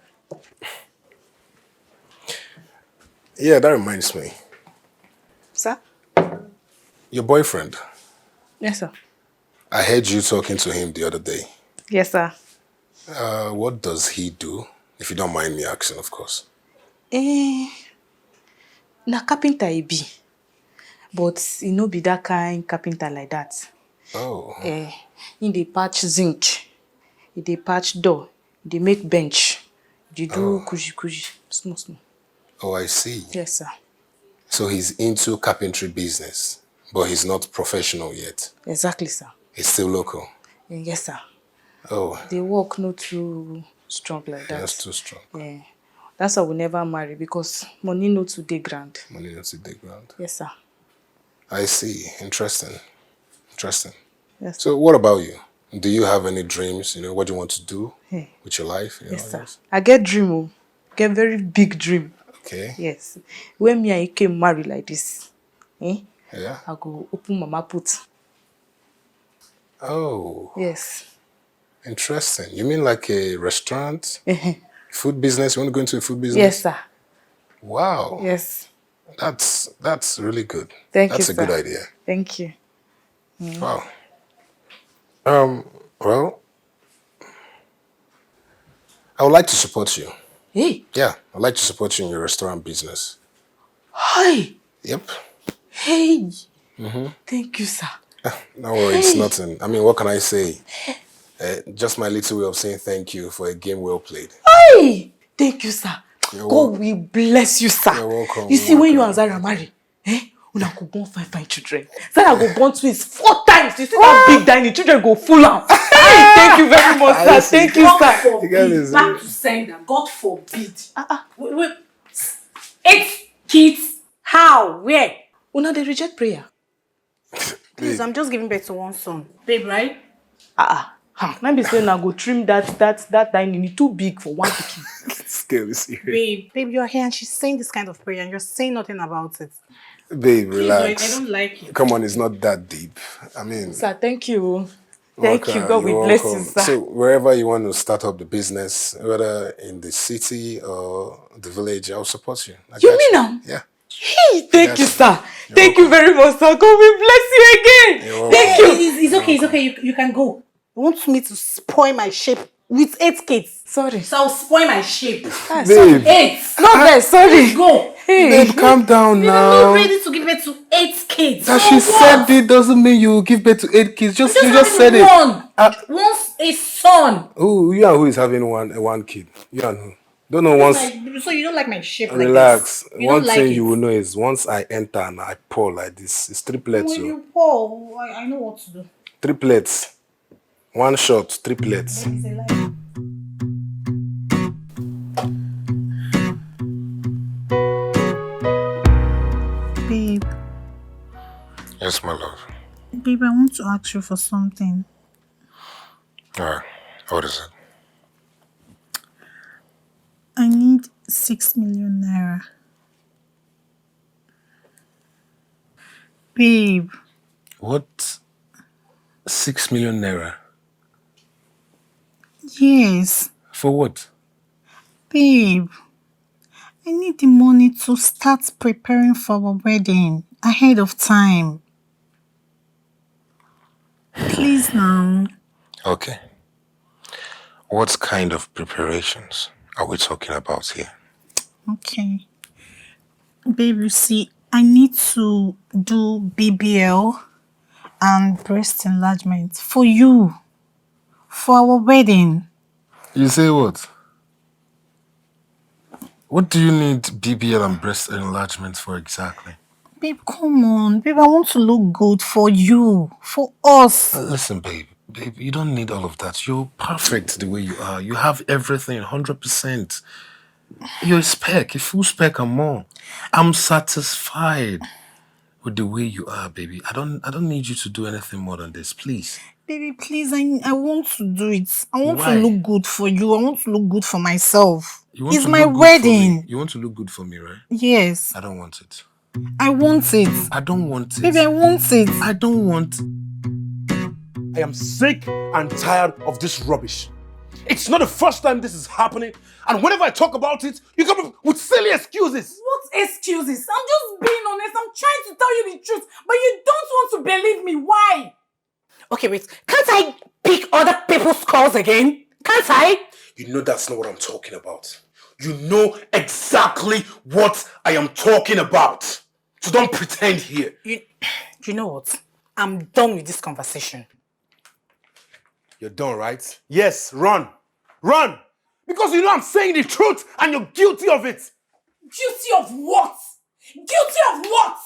Yeah, that reminds me. Sir? Your boyfriend. Yes, sir. I heard you talking to him the other day. Yes, sir. Uh, what does he do? If you don't mind me asking, of course. Eh, na carpenter he be. But he no be that kind carpenter like that. Oh. Eh, he dey patch zinc, he dey patch door, he dey make bench, he dey do kuji kuji, small small. Oh, I see. Yes, sir. So he's into carpentry business, but he's not professional yet. Exactly, sir. He's still local. Eh, yes, sir. Oh. The work no too strong like that. That's too strong. Yeah. That's why we never marry, because money no too dey ground. Money no too dey ground. Yes, sir. I see. Interesting. Interesting. Yes. So what about you? Do you have any dreams? You know, what do you want to do with your life? You know, yes, sir. I get dream, oh. Get very big dream. Okay. Yes. When me and you came marry like this, eh? Yeah. I go open mama put. Oh. Yes. Interesting. You mean like a restaurant? Food business? You want to go into a food business? Yes, sir. Wow. Yes. That's that's really good. Thank you, sir. That's a good idea. Thank you. Wow. Um, well, I would like to support you. Hey. Yeah, I'd like to support you in your restaurant business. Hi. Yep. Hey. Thank you, sir. No worry, it's nothing. I mean, what can I say? Uh, just my little way of saying thank you for a game well played. Hey. Thank you, sir. You're God will bless you, sir. You're welcome, You see, you're when you welcome. and Zara marry, eh? Una go born fine fine children. Zara go born twins four times. You see that big dining, children go full am. Hey, thank you very much, sir. Thank you, God sir. forbid. guy is- Back to sender. God forbid. Uh-uh. Wait, wait. Eight kids. How? Where? Una dey reject prayer. Please, I'm just giving birth to one son. Babe, right? Ah, ah. Huh. Let me say, now go trim that that that dining. It too big for one pikin. This girl is serious. Babe, babe, you're here and she's saying this kind of prayer and you're saying nothing about it. Babe, Please, I, I relax. Don't like it. Come on, it's not that deep. I mean, Sir, thank you. Thank you. welcome, God you're will bless you, welcome. Sir. So wherever you want to start up the business, whether in the city or the village, I'll support you. I You got mean now? Yeah. Hey, thank you, sir. You're Thank you very much, sir. God will bless you again. You're Thank welcome. you. It's, it's okay, it's okay. You, you can go. You want me to spoil my shape with eight kids? Sorry. So I'll spoil my shape. Ah, Babe, Eight. Not there. Sorry. Please go. Hey. babe, calm down You're not now. Ready to give birth to eight kids. That So she what? Said it doesn't mean you will give birth to eight kids. Just Just you just said having it. One. Ah. Once a son. Oh, you and who is having one? One kid. You and who? Don't know once. Like, so you don't like my shape like Relax. This. You One don't like thing it. You will know is once I enter and I pour like this, it's triplets. When Oh. You pour, I, I know what to do. Triplets. One shot, triplets. It's a lie. Babe, Yes, my love. babe, I want to ask you for something. All right. What is it? I need six million naira. Babe. What? Six million naira? Yes. For what? Babe, I need the money to start preparing for our wedding ahead of time. Please now. Okay. What kind of preparations are we talking about here? Okay. Babe, you see, I need to do B B L and breast enlargement for you, for our wedding. You say what? What do you need B B L and breast enlargement for exactly? Babe, come on. Babe, I want to look good for you, for us. Uh, Listen, babe. Babe, you don't need all of that. You're perfect the way you are. You have everything, hundred percent. You're a spec, a full spec and more. I'm satisfied with the way you are, baby. I don't I don't need you to do anything more than this, please. Baby, please, I, I want to do it. I want Why? To look good for you. I want to look good for myself. You want It's to my look good for wedding. Me? You want to look good for me, right? Yes. I don't want it. I want it. I don't want it. Baby, I want it. I don't want. I am sick and tired of this rubbish. It's not the first time this is happening, and whenever I talk about it, you come up with silly excuses. What excuses? I'm just being honest. I'm trying to tell you the truth, but you don't want to believe me. Why? Okay, wait. Can't I pick other people's calls again? Can't I? You know that's not what I'm talking about. You know exactly what I am talking about. So don't pretend here. You, you know what? I'm done with this conversation. You're done, right? Yes, run. Run! Because you know I'm saying the truth and you're guilty of it. Guilty of what? Guilty of what?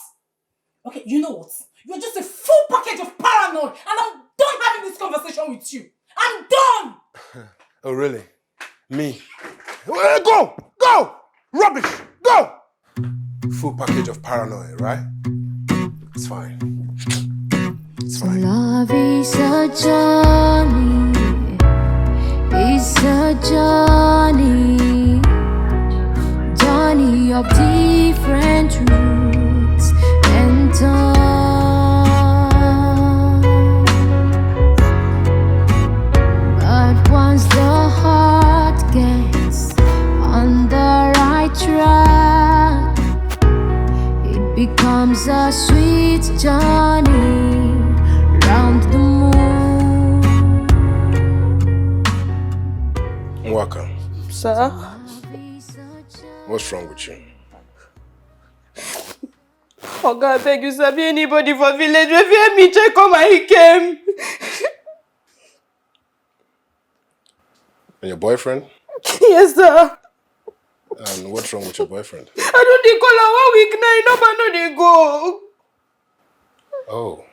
Okay, you know what? You're just a full package of paranoid, and I'm done having this conversation with you. I'm done! Oh, really? Me? Eh, go! Go! Rubbish! Go! Full package of paranoia, right? It's fine. It's fine. Love is a journey, it's a journey, journey of different routes and turns. But once the heart gets on the right track, it becomes a sweet journey round the moon. Welcome. Sir? What's wrong with you? Oga, abeg, you sabi anybody for village wey fit help me check on my Ikem? And your boyfriend? Yes, sir. And what's wrong with your boyfriend? I don dey call am one week now, him number no dey go. Oh.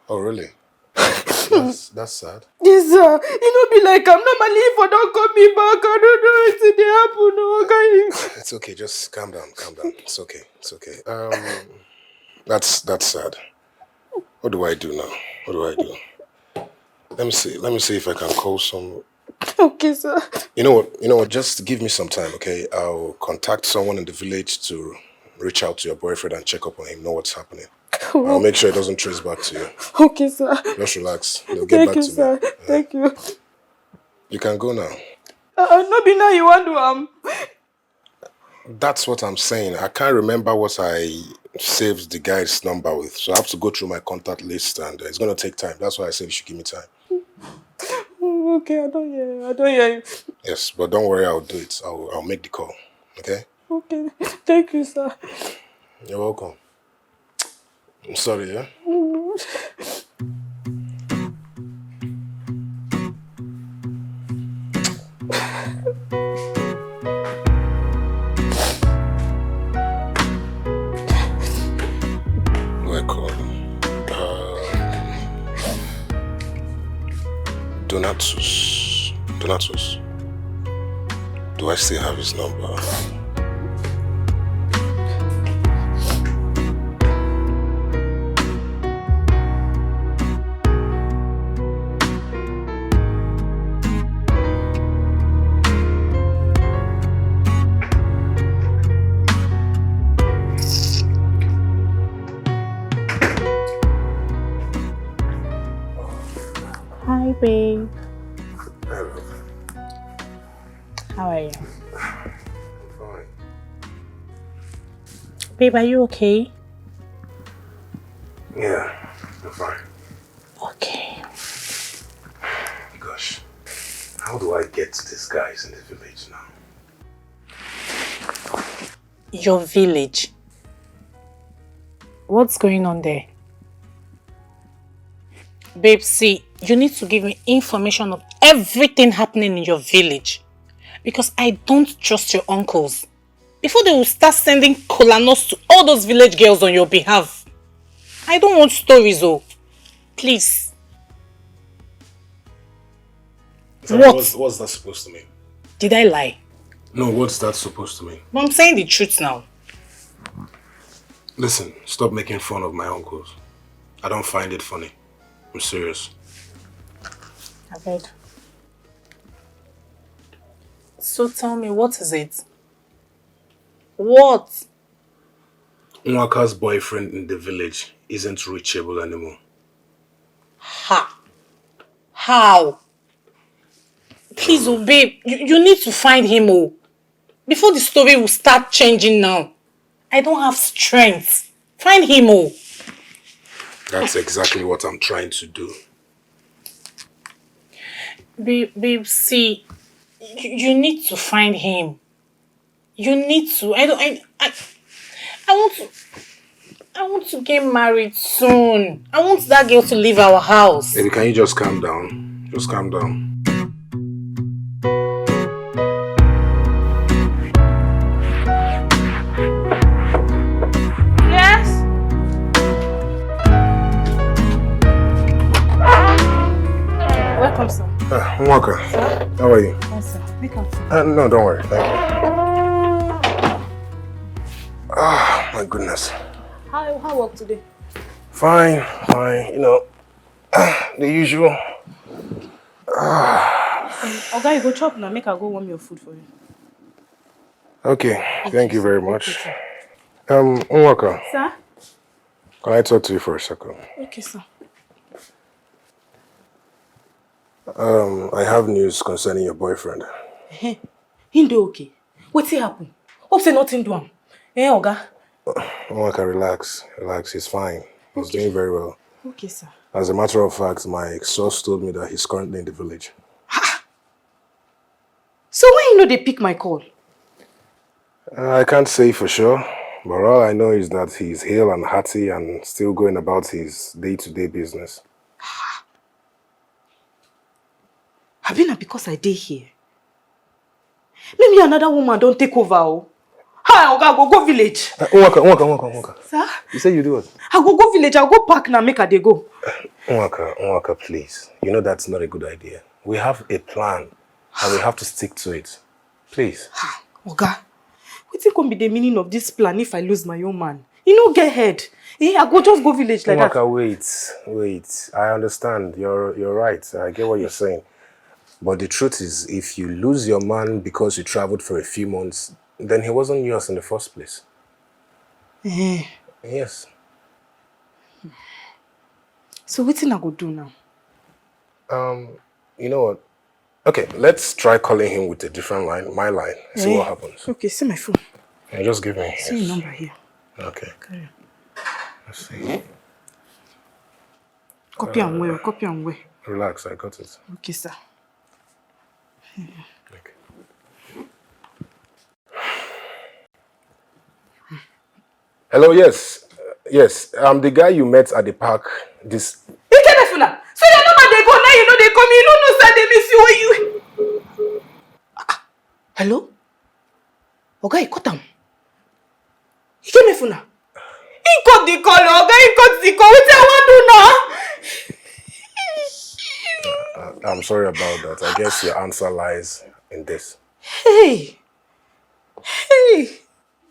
Oh, really? That's, that's sad. Yes, sir. E no be like am. Normally, if I don call me back, I don't know wetin dey happen. Oh, okay. It's okay. Just calm down. Calm down. It's okay. It's okay. Um, that's that's sad. What do I do now? What do I do? Let me see. Let me see if I can call some. Okay, sir. You know what? You know what? Just give me some time, okay? I'll contact someone in the village to reach out to your boyfriend and check up on him. Know what's happening. I'll make sure it doesn't trace back to you. Okay, sir. Just relax. They'll get Thank back you, to sir. me. Thank you. You can go now. Uh, no be now you wan do am. That's what I'm saying. I can't remember what I saved the guy's number with, so I have to go through my contact list, and it's gonna take time. That's why I said you should give me time. Mm, okay, I don hear you. I don hear you. Yes, but don't worry, I'll do it. I'll I'll make the call. Okay? Okay. Thank you, sir. You're welcome. I'm sorry, yeah? Welcome. Uh, Donatus. Donatus. Do I still have his number? Hi, babe. Hello. How are you? Fine. Babe, are you okay? Yeah, I'm fine. Okay. Gosh, how do I get to these guys in the village now? Your village? What's going on there? Babe, see, you need to give me information of everything happening in your village. Because I don't trust your uncles. Before they will start sending kola nuts to all those village girls on your behalf. I don't want stories, oh. Please. Sorry, What? What's, what's that supposed to mean? Did I lie? No, what's that supposed to mean? But I'm saying the truth now. Listen, stop making fun of my uncles. I don't find it funny. I'm serious. I beg. So tell me, what is it? What? Nwaka's boyfriend in the village isn't reachable anymore. Ha! How? Please, oh babe, you, you need to find him, oh. Before the story will start changing now. I don't have strength. Find him, oh. That's exactly what I'm trying to do. Babe, babe, see, you, you need to find him. You need to. I don't. I, I, I want to. I want to get married soon. I want that girl to leave our house. Baby, can you just calm down? Just calm down. Yes. Welcome, sir. Ah, Nwaka, Sir? How are you? Yes, sir. Make am. Uh, no, don't worry. Thank you. Ah, my goodness. How how work today? Fine, fine. You know, the usual. Oga, you go chop now. Make I go warm your food for you. Okay, thank you very much. Um, Nwaka, Sir? Can I talk to you for a second? Okay, sir. Um, I have news concerning your boyfriend. Hey, him dey okay? Wetin happen? Hope say nothing do am. Eh, Oga? Nwaka, relax, relax. He's fine. He's doing very well. Okay, sir. As a matter of fact, my source told me that he's currently in the village. So why you no dey pick my call? Uh, I can't say for sure. But all I know is that he's hale and hearty and still going about his day-to-day business. Abi na because I dey here? Maybe another woman don take over o. Hi, oga, I go go village. Uh, Nwaka, Nwaka, Nwaka, Nwaka. Sir? You say you do what? I go go village, I go park now, make I dey go. Nwaka, Nwaka, please. You know that's not a good idea. We have a plan, and we have to stick to it. Please. Oga, wetin come be the meaning of this plan if I lose my own man? E no get head. Eh, I go just go village like that. Nwaka, wait, wait. I understand. You're you're right. I get what you're saying. But the truth is, if you lose your man because you traveled for a few months, then he wasn't yours in the first place. Eh, Yes. so wetin I go do now? Um, you know what? Okay, let's try calling him with a different line, my line. See Eh? What happens. Okay, see my phone. And just give me See your his. Number here. Okay. Carry am. Let's see. Copy am well, copy am well. Relax, I got it. Okay, sir. Okay. Hello, yes. Uh, yes, I'm the guy you met at the park. This. Ikemefuna, so your number dey go now, you no dey come, you no know say I dey miss you. Wey you? Ah, hello? Oga, you cut am. Ikemefuna. He cut the call, oga, he cut the call. Wetin I wan do now? Uh, I'm sorry about that. I guess your answer lies in this. Hey! Hey!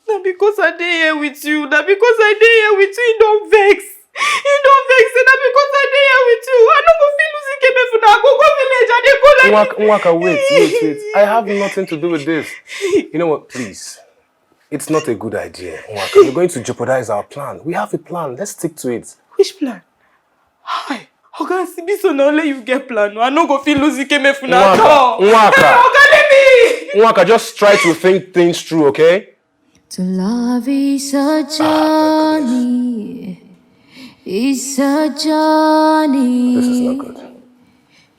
Na because I dey here with you. Na because I dey here with you. He don vex. He don vex. Say na because I dey here with you. I no go fit lose Ikemefuna. I go go village. I dey go like Nwaka, Nwaka, wait, wait, wait. I have nothing to do with this. You know what? Please. It's not a good idea, Nwaka. You're going to jeopardize our plan. We have a plan. Let's stick to it. Which plan? Hi. Oga, see, be so na only you get plan. I no go fit lose Ikemefuna at Nwaka, all. Nwaka. Hey, oga, leave me. Nwaka, just try to think things through, okay? To love is a journey, it's a journey. This is not good.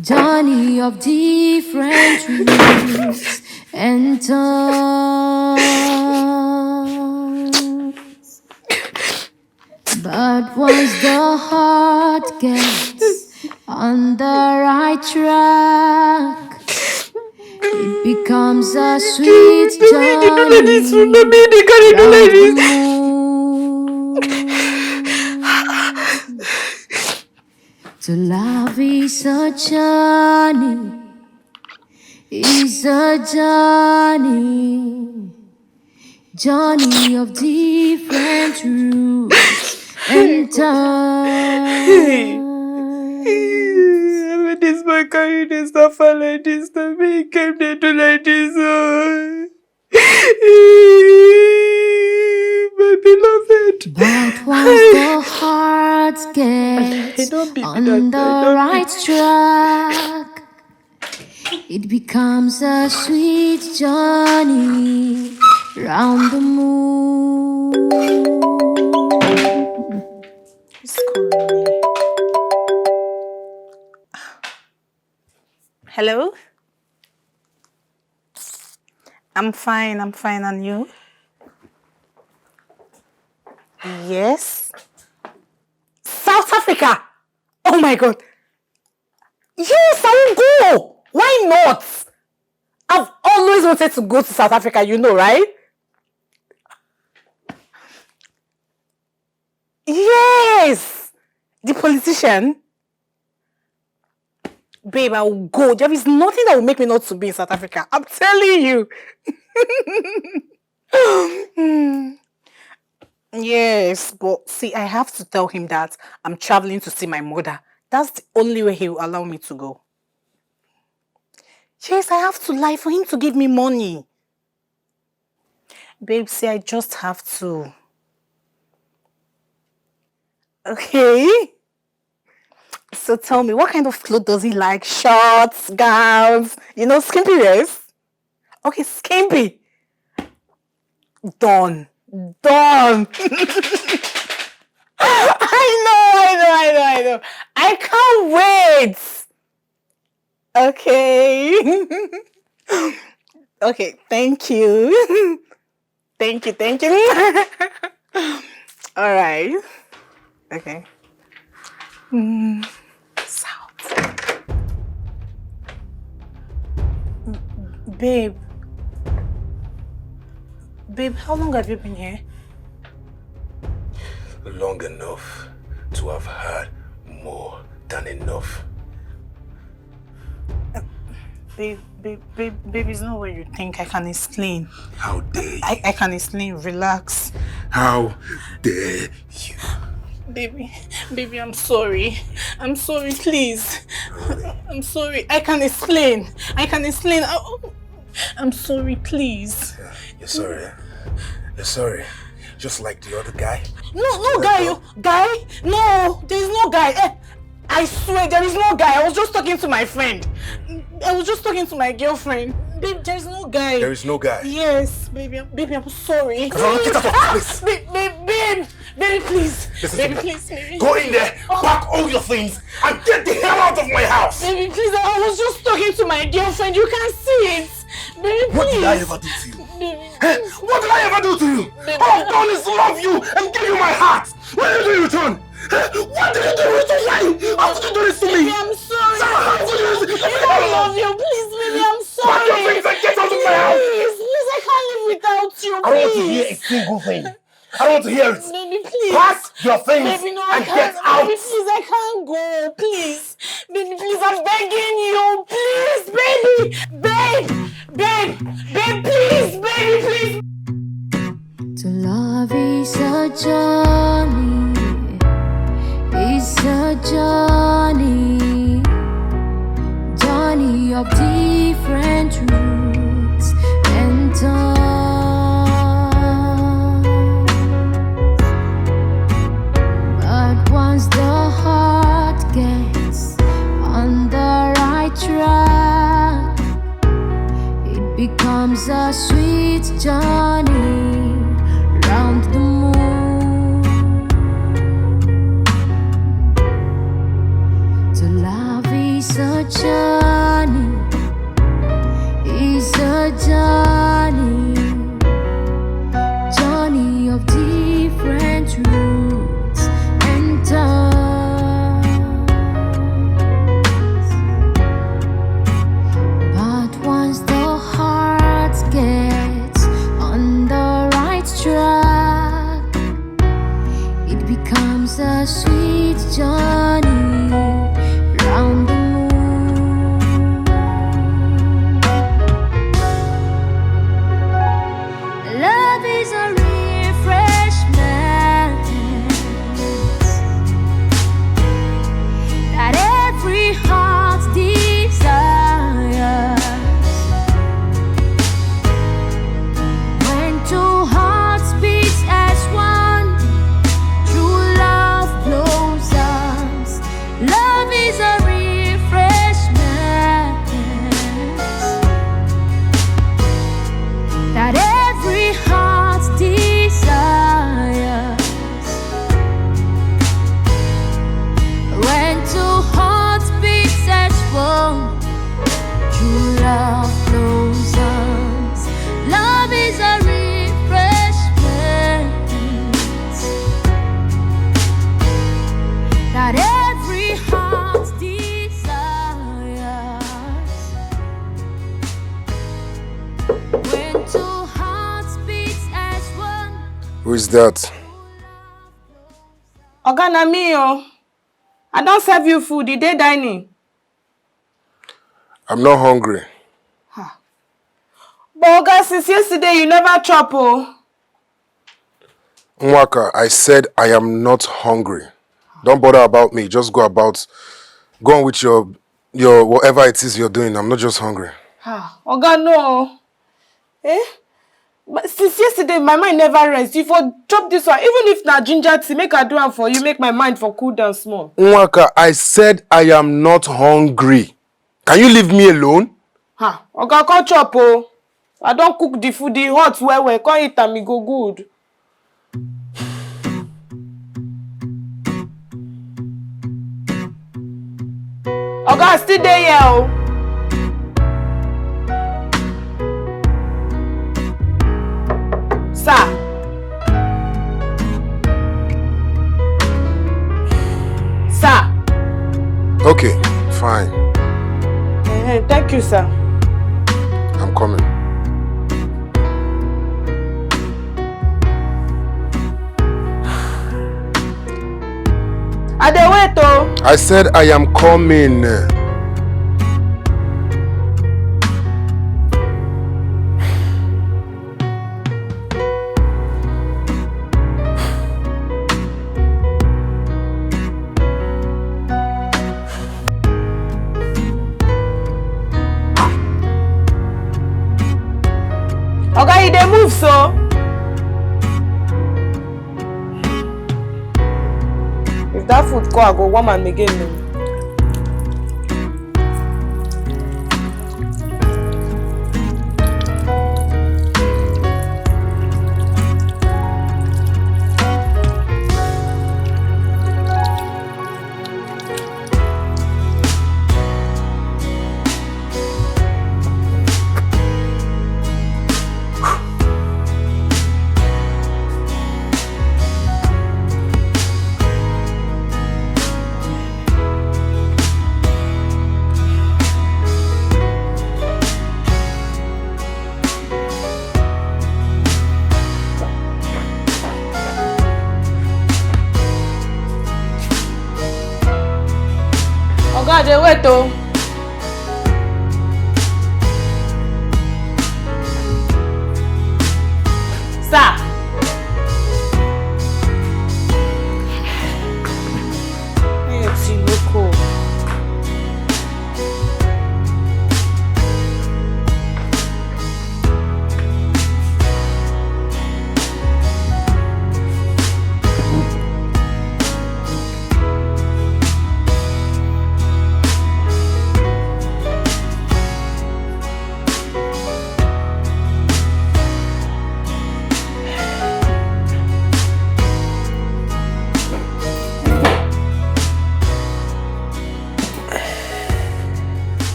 Journey of different routes and turns. But once the heart gets on the right track, it becomes a sweet journey. Round the moon. To love is a journey, is a journey, journey of different routes and turns. This boy carry dey suffer like this. Na me came dey do like this. Oh. My beloved. But once the heart gets on the right track, it becomes a sweet journey round the moon. Hello? I'm fine, I'm fine, and you? Yes. South Africa! Oh my god. Yes, I will go. Why not? I've always wanted to go to South Africa, you know, right? Yes. The politician. Babe, I will go. There is nothing that will make me not to be in South Africa. I'm telling you. Yes, but see, I have to tell him that I'm traveling to see my mother. That's the only way he will allow me to go. Yes, I have to lie for him to give me money. Babe, see, I just have to. Okay. So tell me, what kind of clothes does he like? Shorts, gowns, you know, skimpy wears? Okay, skimpy. Done. Done. I know, I know, I know, I know. I can't wait. Okay. Okay, thank you. Thank you, thank you. All right. Okay. Mm, South. Babe. Babe, how long have you been here? Long enough to have had more than enough. Babe, babe, babe, babe, it's not what you think. I can explain. How dare you? I, I can explain. Relax. How dare you? Baby, baby, I'm sorry. I'm sorry, please. I'm sorry. I can explain. I can explain. I, I'm sorry, please. You're sorry. Eh? You're sorry. Just like the other guy. No, no, guy, you, guy. No, there is no guy. Eh, I swear, there is no guy. I was just talking to my friend. I was just talking to my girlfriend. Babe, there is no guy. There is no guy. Yes, baby, I'm- baby, I'm sorry. Come on, get out of this place. Babe, babe, babe, baby, please. Listen Baby, to me. please, baby. Go in there, pack all your things, and get the hell out of my house. Baby, please, I was just talking to my girlfriend. You can see it. Baby, please. What did I ever do to you? Baby, Eh? What did I ever do to you? All I've done is love you and give you my heart. What did you do in return? Eh? What did you do in return? Why? How did you do this to me? baby, I'm sorry. Sarah, how could you do this? I love you. Please, baby, I'm sorry. Pack your things and get out of my house. Please, please, I can't live without you. I don't want to Please. hear a single thing. I don't want to hear it. Baby, please. Pack your things Baby, no, I and can't. Get out. Baby, please, I can't go. Please. Baby, please, I'm begging you. Please, baby. Babe. Babe. Babe, please. Baby, please. To love is a journey, is a journey, journey of different routes and turns. But once the heart gets on the right track, it becomes a sweet journey round the moon. To love is a journey, is a journey, journey of different routes and turns. But once the heart gets on the right track, it becomes a sweet journey round the moon. Love is a refreshment that every heart desires. When two hearts beat as one, true love blossoms. Love is a refreshment that every heart desires. When two hearts beat as one, true love blossoms. Love is a refreshment that every heart desires. When two hearts beat as one. Who is that? Oga, na me o. I don serve you food. You dey dining. I'm not hungry. But Oga, since yesterday you never chop o. Nwaka, I said I am not hungry. Don't bother about me. Just go about. Go on with your your whatever it is you're doing. I'm not just hungry. Ah, Oga, no. Eh? But since yesterday, my mind never rest. You for chop this one. Even if na ginger tea, make I do am for you. Make my mind for cool down small. Nwaka, I said I am not hungry. Can you leave me alone? Ha, Oga, come chop o. I don cook the food. E hot well well. Come eat am, e go good. Oga, I still dey here o. Sir, Okay, fine. Eh, thank you, sir. I'm coming. I dey wait o. I said I am coming. Oga, you dey move so? If that food come, I go warm am again o. Oga, dey wait o. Sir. Hey, Tinoko.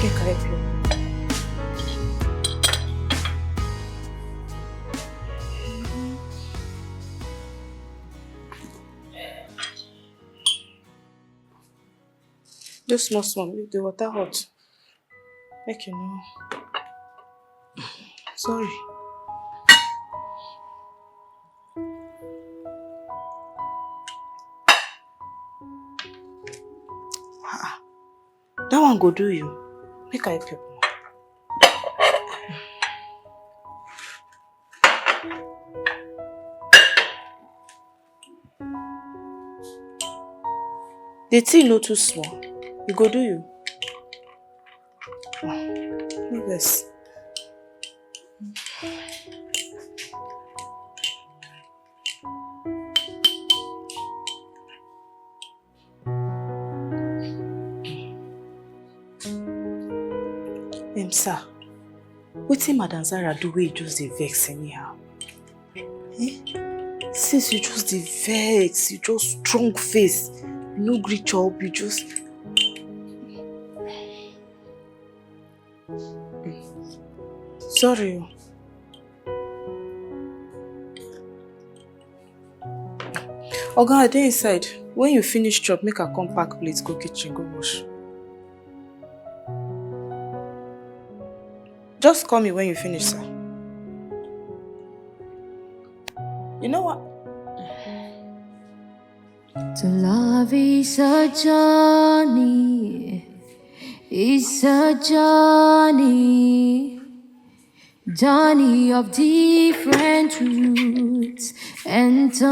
Make I help you. Just small small, if the water hot. Make you know. Sorry. Ah, that one go do you. Make I help you. The tea no too small. You go do you. No vex. Em, sir, wetin Madam Zara do wey you just dey vex anyhow? Eh? Since you just dey vex, you just strong face, you no gree chop, you just. Sorry o. Oga, I dey inside. When you finish chop, make I come pack plate, go kitchen, go wash. Just call me when you finish, sir. You know what? To love is a journey, is a journey, journey of different roots and turns.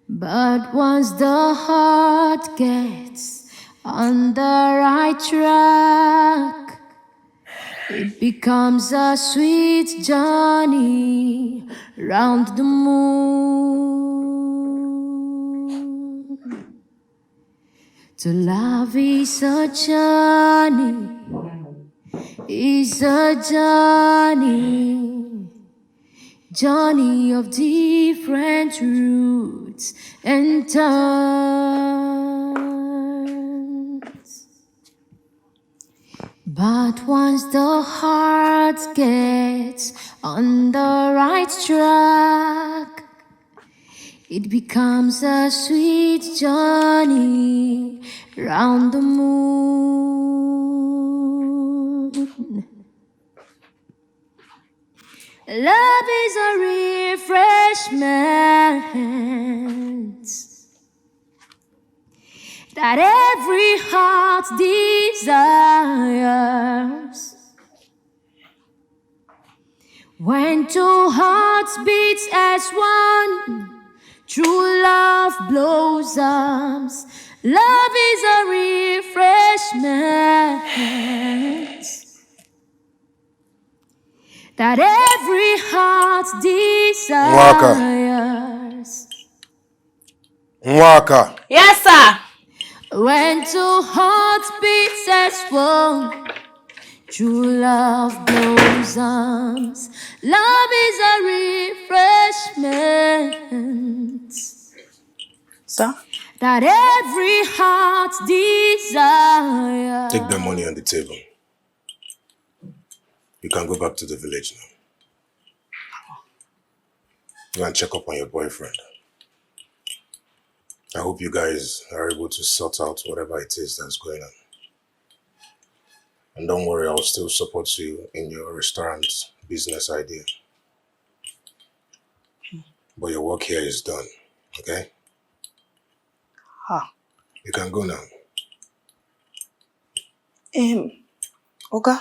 But once the heart gets on the right track, it becomes a sweet journey round the moon. To love is a journey, is a journey, journey of different roots and turns. But once the heart gets on the right track, It becomes a sweet journey round the moon. Love is a refreshment that every heart desires. When two hearts beat as one, true love blossoms. Love is a refreshment that every heart desires. Nwaka. Yes, sir. When two hearts beat as one, true love blossoms. Love is a refreshment Sir? that every heart desires. Take the money on the table. You can go back to the village now. Go and check up on your boyfriend. I hope you guys are able to sort out whatever it is that's going on. And don't worry, I'll still support you in your restaurant business idea. But your work here is done, okay? Ah. You can go now. Um, Oga,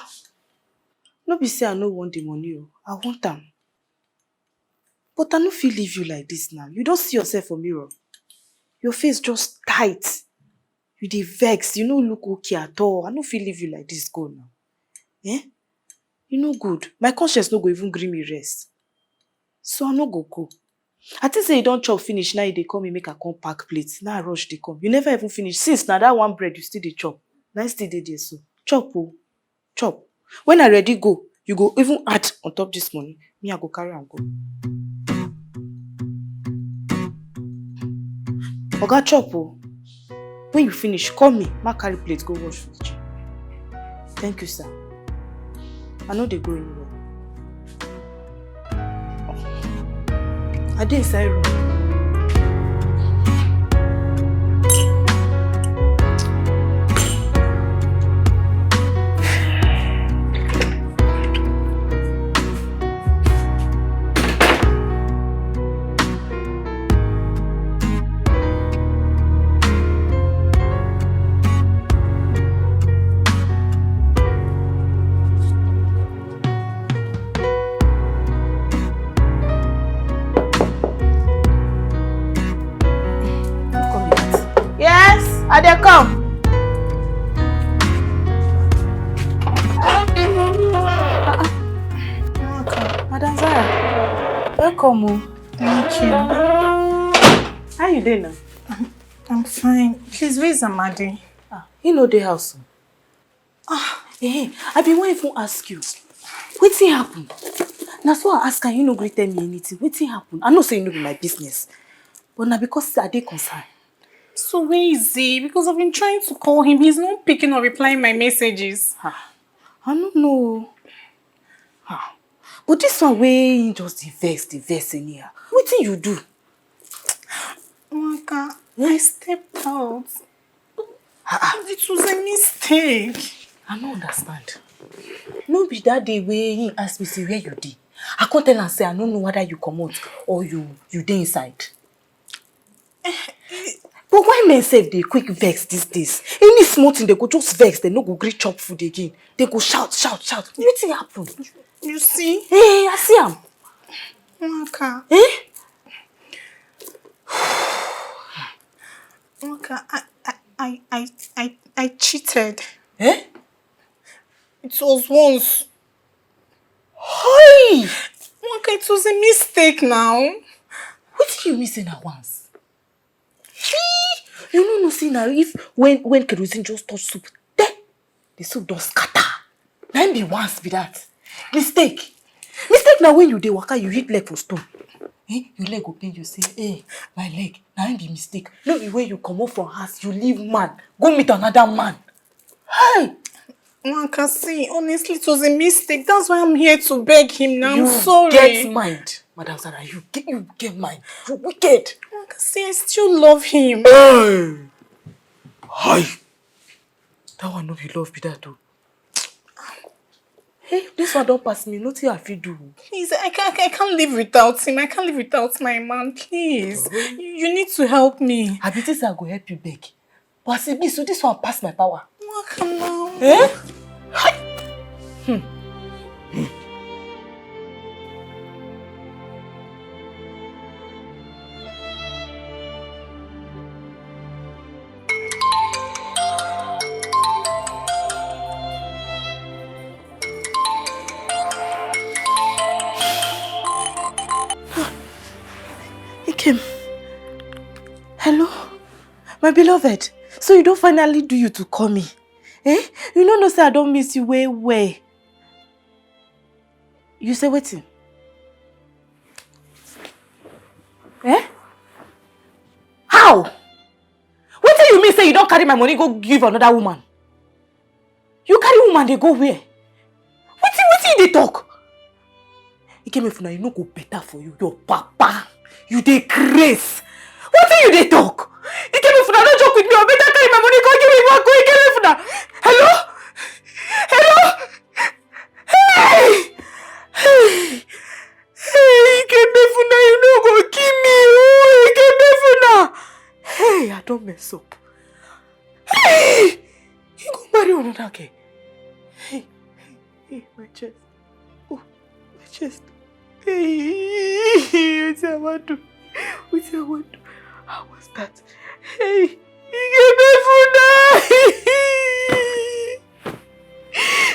no be say I no want the money o. I want am. But I no fit leave you like this now. You don see yourself for mirror. Your face just tight. You dey vex. You no look okay at all. I no fit leave you like this go now. Eh? You no good. My conscience no go even gree me rest. So I no go go. I think say you don chop finish now, you dey call me make I come pack plate. Now I rush dey come. You never even finish. Since na that one bread you still dey chop. Na it still dey there so. Chop o. Chop. When I ready go, you go even add on top this money. Me, I go carry am go. Oga, chop o. When you finish, call me. Ma carry plate go wash for kitchen. Thank you, sir. I no dey go anywhere. I dey inside room. Yes, I dey come. Madam Zara, welcome o. Thank you. How you dey now? I'm fine. Please, where is Amadi? Ah, he no dey house o. Ah, eh, I bin wan even ask you. Wetin happen? Na so I ask am, you no gree tell me anything. Wetin happen? I know say e no be my business. But na because say I dey concerned. So where is he? Because I've been trying to call him. He's not picking or replying my messages. Ah, I no know. Ah, but this one wey he just dey vex, dey vex anyhow. Wetin you do? Amaka, I stepped out. Ah, ah. It was a mistake. I no understand. No be that day wey he ask me say where you dey. I come tell am say I no know whether you comot or you you dey inside. But why men sef dey quick vex these days? Any small thing they go just vex, they no go gree chop food again. They go shout, shout, shout. Wetin happen? You see? Eh, I see am. Amaka. Eh? Amaka, I, I, I, I, I, I cheated. Eh? It was once. Hey! Amaka, it was a mistake now. Wetin you mean say na once? Chii! You no know say na if when when kerosene just touch soup, then the soup don scatter. Na im be once be that. Mistake. Mistake na when you dey waka, you hit leg for stone. Eh, your leg go pain you say, "Eh, my leg." Na im be mistake. No be when you comot from house, you leave man, go meet another man. Hey! Amaka, see, honestly, it was a mistake. That's why I'm here to beg him now. I'm sorry. You get mind, Madam Sarah. You get, you get mind. You wicked. See, I still love him. Hey! Hi! That one no be love be that o. Hey, this one don pass me. Nothing I fit do. Please, I can't, I can't live without him. I can't live without my man. Please, you, you need to help me. I be this I go help you beg. But see, me so this one pass my power. Work now. Eh? Hi! Hmm. Ikem. Hello? My beloved, so you don't finally do you to call me? Eh? You no know say I don't miss you way way. You say wetin? Eh? How? Wetin you mean say you don't carry my money go give another woman? You carry woman they go where? Wetin wetin you dey talk? Ikemefuna, you no go better for you. Your papa, you dey craze. Wetin you dey talk? Ikemefuna, no joke with me. I better carry my money go give me back. Ikemefuna. Hello? Hello? Hey! Hey! Hey, Ikemefuna, you no go kill me. Oh, Ikemefuna. Hey, I don't mess up. Hey! You go marry another girl. Hey, hey, hey, my chest. Oh, my chest. Hey, wetin I wan do? Wetin I wan do? How was that? Hey, Ikemefuna!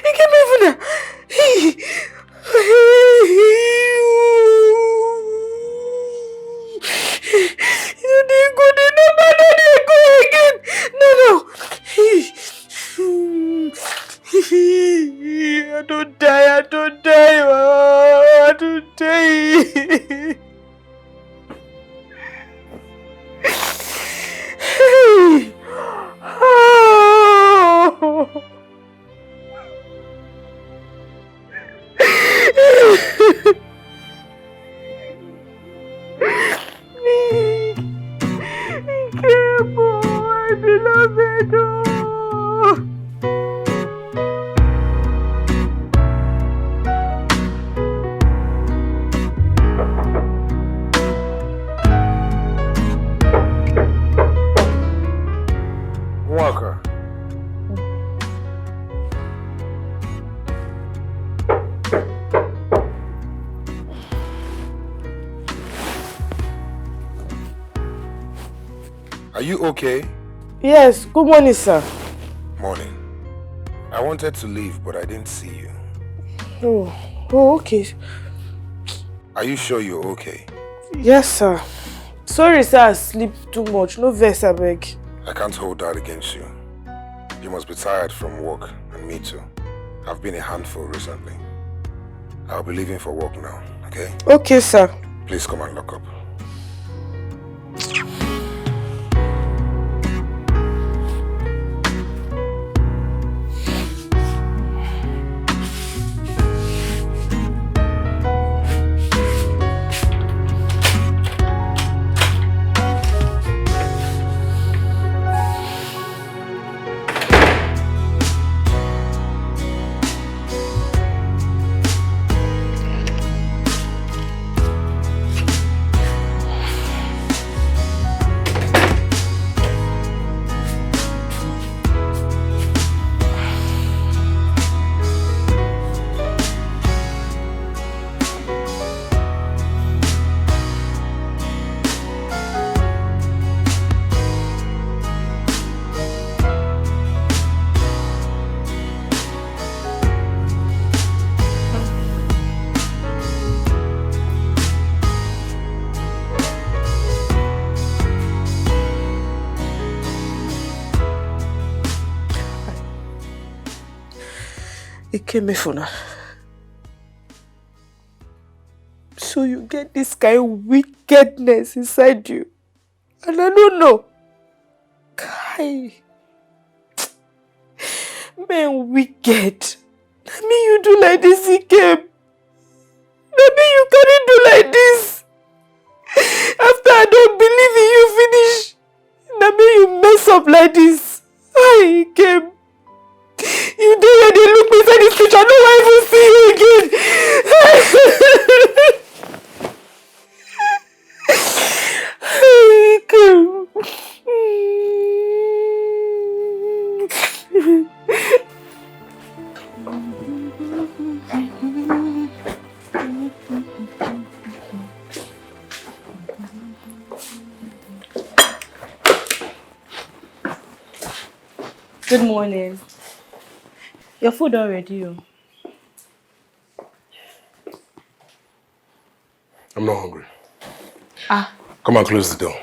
Ikemefuna! Hey! You dey go, the number no dey go again. No, no. I don't die, I don't die, oh, I don't die. Hey. Oh. Ikebo, my beloved, oh. Walker. Are you okay? Yes, good morning, sir. Morning. I wanted to leave, but I didn't see you. Oh, oh, okay. Are you sure you're okay? Yes, sir. Sorry, sir, I sleep too much. No vex, abeg. I can't hold that against you. You must be tired from work, and me too. I've been a handful recently. I'll be leaving for work now, okay? Okay, sir. Please come and lock up. Ikemefuna. So you get this kind of wickedness inside you. And I don't know. Kai. Men wicked. Na me you do like this, Ikem. Na me you carry do like this. After I don't believe in Good morning. Your food already. Oh. I'm not hungry. Ah. Come and close the door.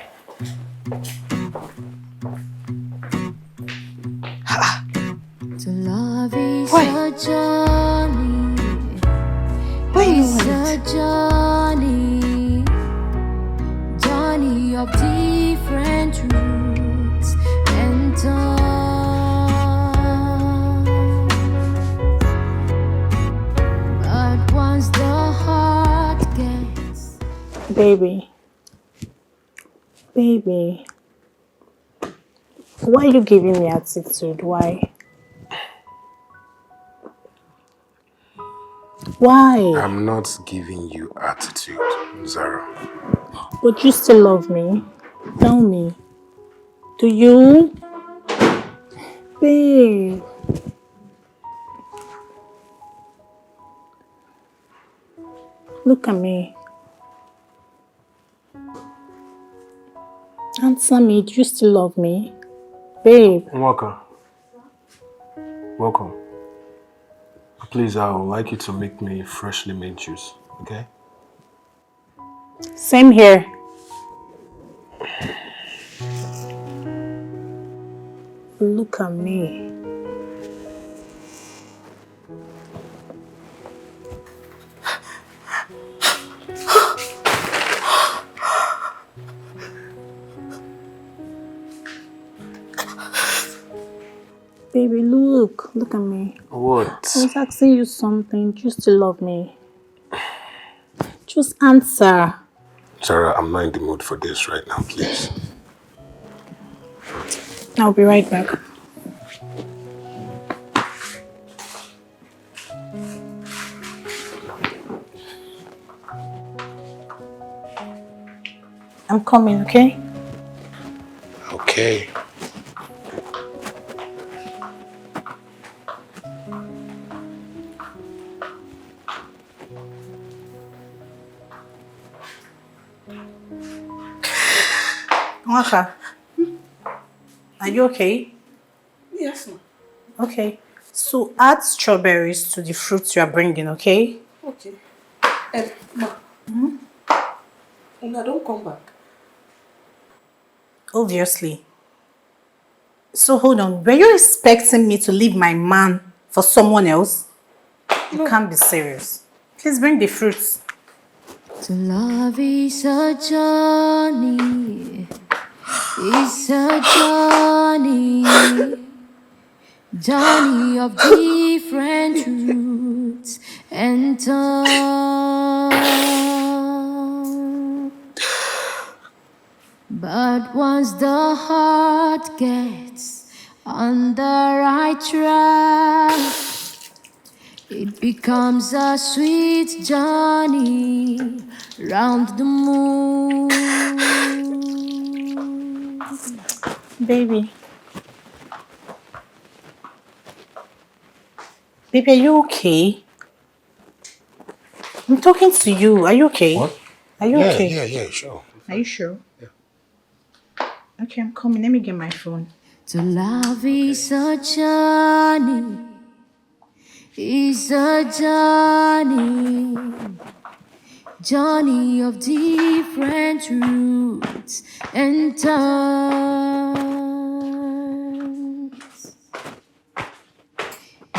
To love is Why? A journey. Why you want a journey, journey of different routes and turns. But once the heart gets Baby. Baby. Why are you giving me attitude? Why? Why? I'm not giving you attitude, Zara. But you still love me. Tell me. Do you? Babe. Look at me. Answer me, do you still love me? Babe. Nwaka, welcome. Please, I would like you to make me freshly made juice, okay? Same here. Look at me. Baby, look. Look at me. What? I was asking you something. Do you still love me? Just answer. Sarah, I'm not in the mood for this right now, please. I'll be right back. I'm coming, okay? Okay. Nwaka, are you okay? Yes, ma. Okay. So add strawberries to the fruits you are bringing, okay? Okay. Eh, ma. Una don come back. Obviously. So hold on. Were you expecting me to leave my man for someone else? You can't be serious. Please bring the fruits. To love is a journey. It's a journey. Journey of different routes and turns. But once the heart gets on the right track, it becomes a sweet journey round the moon. Baby. Baby, are you okay? I'm talking to you. Are you okay? What? Are you yeah, okay? Yeah, yeah, sure. Are you sure? Yeah. Okay, I'm coming. Let me get my phone. To love is a journey, is a journey, journey of different routes and turns.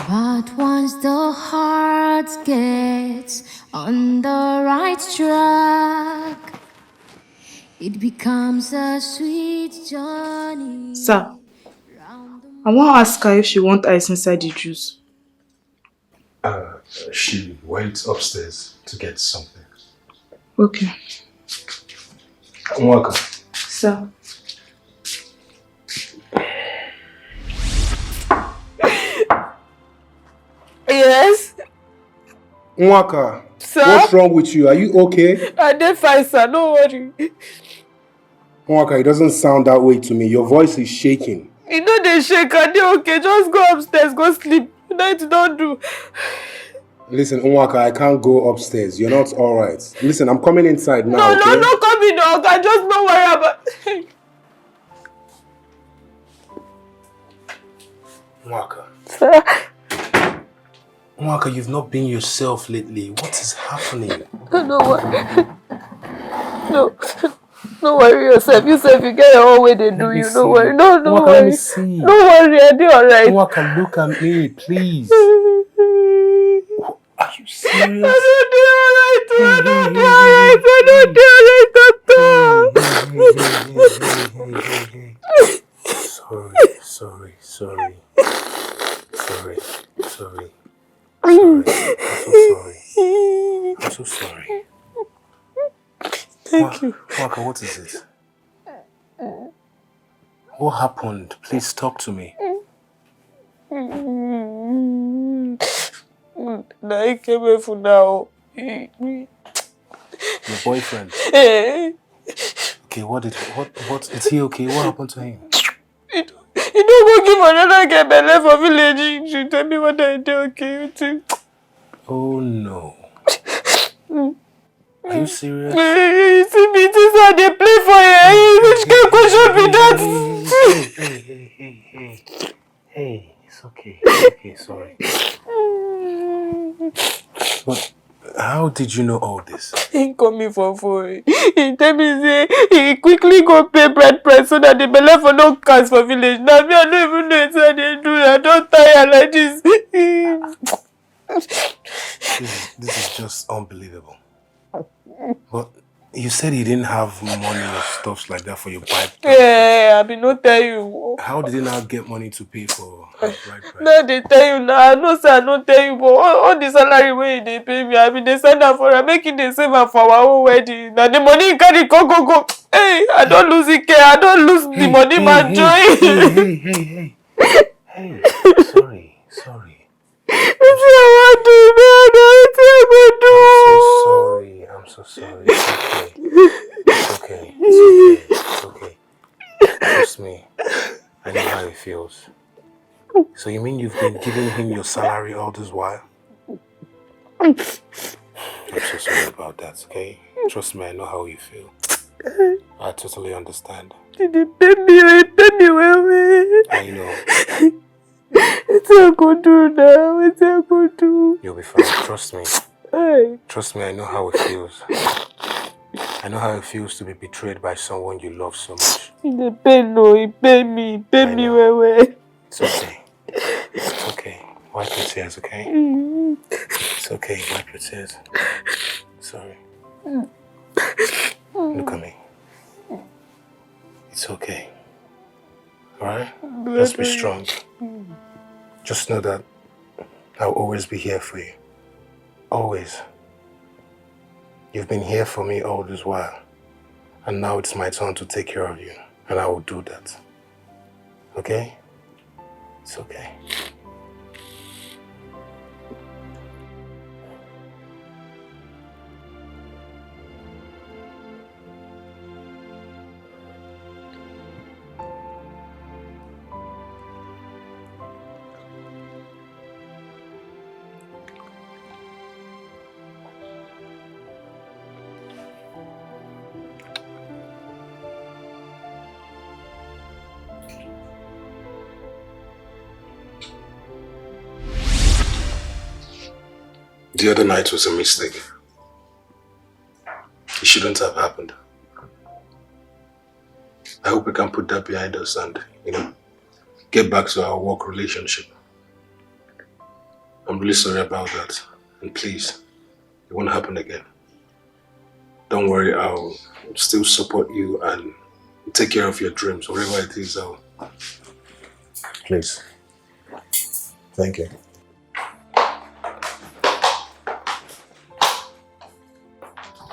But once the heart gets on the right track, it becomes a sweet journey. Sir, I want to ask her if she wants ice inside the juice. Uh, she went upstairs to get something. Okay. Welcome. Sir. Yes. Nwaka, Sir? What's wrong with you? Are you okay? I dey fine, sir. No worry. Nwaka, it doesn't sound that way to me. Your voice is shaking. You know they shake. I dey okay. Just go upstairs, go sleep. Night don't do. Listen, Nwaka, I can't go upstairs. You're not all right. Listen, I'm coming inside now. No, no, okay? No come in, dog. I just know where Nwaka. Sir. Nwaka, you've not been yourself lately. What is happening? No, no, wor- no, no worry yourself. You sef, you get your own way they do Let me you. see. No worry, no, no Nwaka, let me worry. see. No worry, I dey alright. Nwaka, look at me, please. Are you serious? I don't dey alright. I Hey, don't hey, dey hey, alright. I don't dey alright at all. Hey, hey, hey, hey, hey, hey, hey, hey. Sorry, sorry, sorry. Sorry, sorry. Sorry. I'm so sorry. I'm so sorry. Thank you. Nwaka, what is it? What happened? Please talk to me. Na him came for now. Your boyfriend. Eh, Okay, what did what what is he okay? What happened to him? he don go give another girl belle for village. You tell me what I do, okay? You think? Oh no. Are you serious? You see me, this one dey play for here. Which kind question be that? Hey, hey, hey, hey, hey, hey. Hey, it's okay. It's okay, sorry. But how did you know all this? He call me for phone. He tell me say he quickly go pay bride price so that the belle for no cast for village. Now me, I no even know wetin I dey do. I don tire like this. This is, this is just unbelievable. But you said he didn't have money or stuff like that for your bride price. Yeah, I bin no tell you. How did he now get money to pay for her bride price? No, dey tell you now. I know say I no tell you, but all, all the salary wey he dey pay me, I bin dey send am for am, make he dey save am for our own wedding. Na the money he carry go go go. Hey, I don lose it, care. I don lose the money, man, joy. Hey, hey, hey, hey, hey. Hey, sorry, sorry. Wetin I wan do now? Na wetin I go do? I'm so sorry. I'm so sorry. It's okay. It's okay. It's okay. It's okay. Trust me. I know how it feels. So you mean you've been giving him your salary all this while? I'm so sorry about that, okay? Trust me, I know how you feel. I totally understand. He dey pay me, he pay me well well. I know. Wetin I go do now? Wetin I go do? You'll be fine. Trust me. Hey, Trust me, I know how it feels. I know how it feels to be betrayed by someone you love so much. he dey pay no, he pay me, he pay I me know. Well well. It's okay. It's okay. Wipe your tears, okay? Mm. It's okay. Wipe your tears. Sorry. Look at me. It's okay. Alright? Just be strong. Just know that I'll always be here for you. Always. You've been here for me all this while. And now it's my turn to take care of you. And I will do that. Okay? It's okay. The other night was a mistake. It shouldn't have happened. I hope we can put that behind us and, you know, get back to our work relationship. I'm really sorry about that. And please, it won't happen again. Don't worry, I'll still support you and take care of your dreams, whatever it is. I'll... Please. Thank you.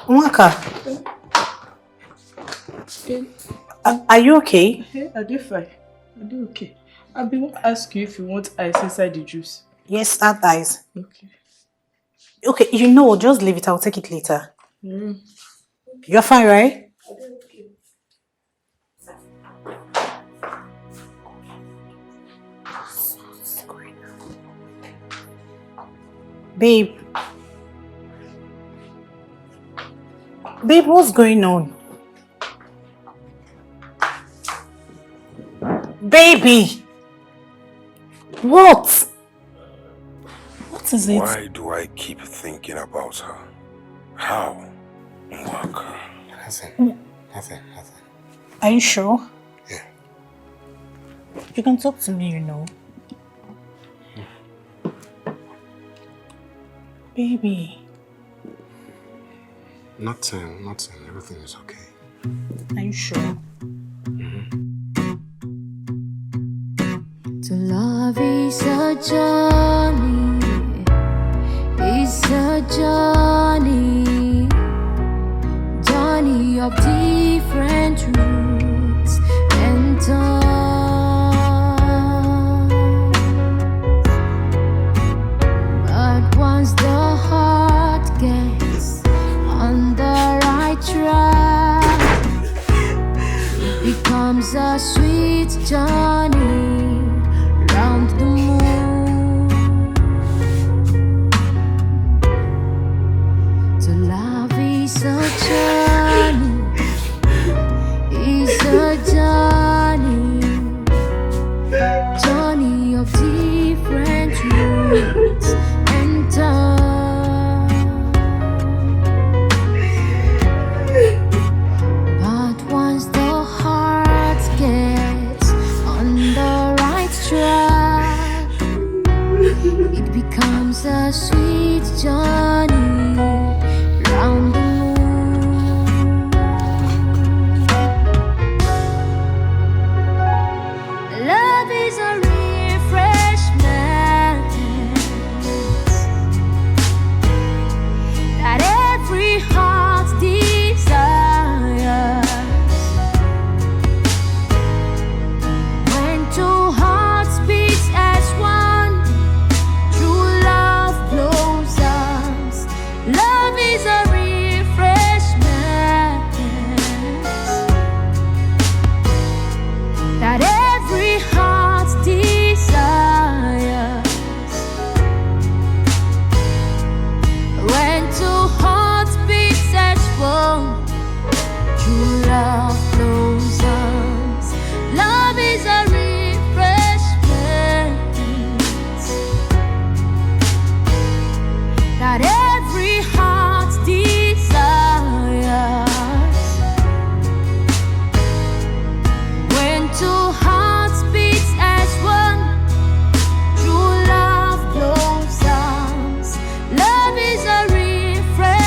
Nwaka, are, are you okay? Hey, I dey fine. I dey okay. I bin wan ask you if you want ice inside the juice. Yes, add ice. Okay. Okay, you know, just leave it. I'll take it later. Mm. You're fine, right? Babe. Babe, what's going on? Baby. What? What is it? Why do I keep thinking about her? How? Nwaka. Nothing. Nothing. Nothing. Are you sure? Yeah. You can talk to me, you know. Baby. Nothing. Nothing. Everything is okay. Are you sure? To love is a journey, is a journey, journey of different routes and turns. But once the heart gets on the right track, it becomes a sweet journey round the moon. To love is a journey, is a journey, journey of different routes and turns. But once the heart gets on the right track, it becomes a sweet journey round the moon. Love is a refreshment that every heart desires. When two hearts beat as one, true love blossoms. Love is a refreshment that every heart desires. When two hearts beat as one, true love blossoms. Love is a refreshment that every heart desires. When two hearts beat as one, true love blossoms. Love is a refreshment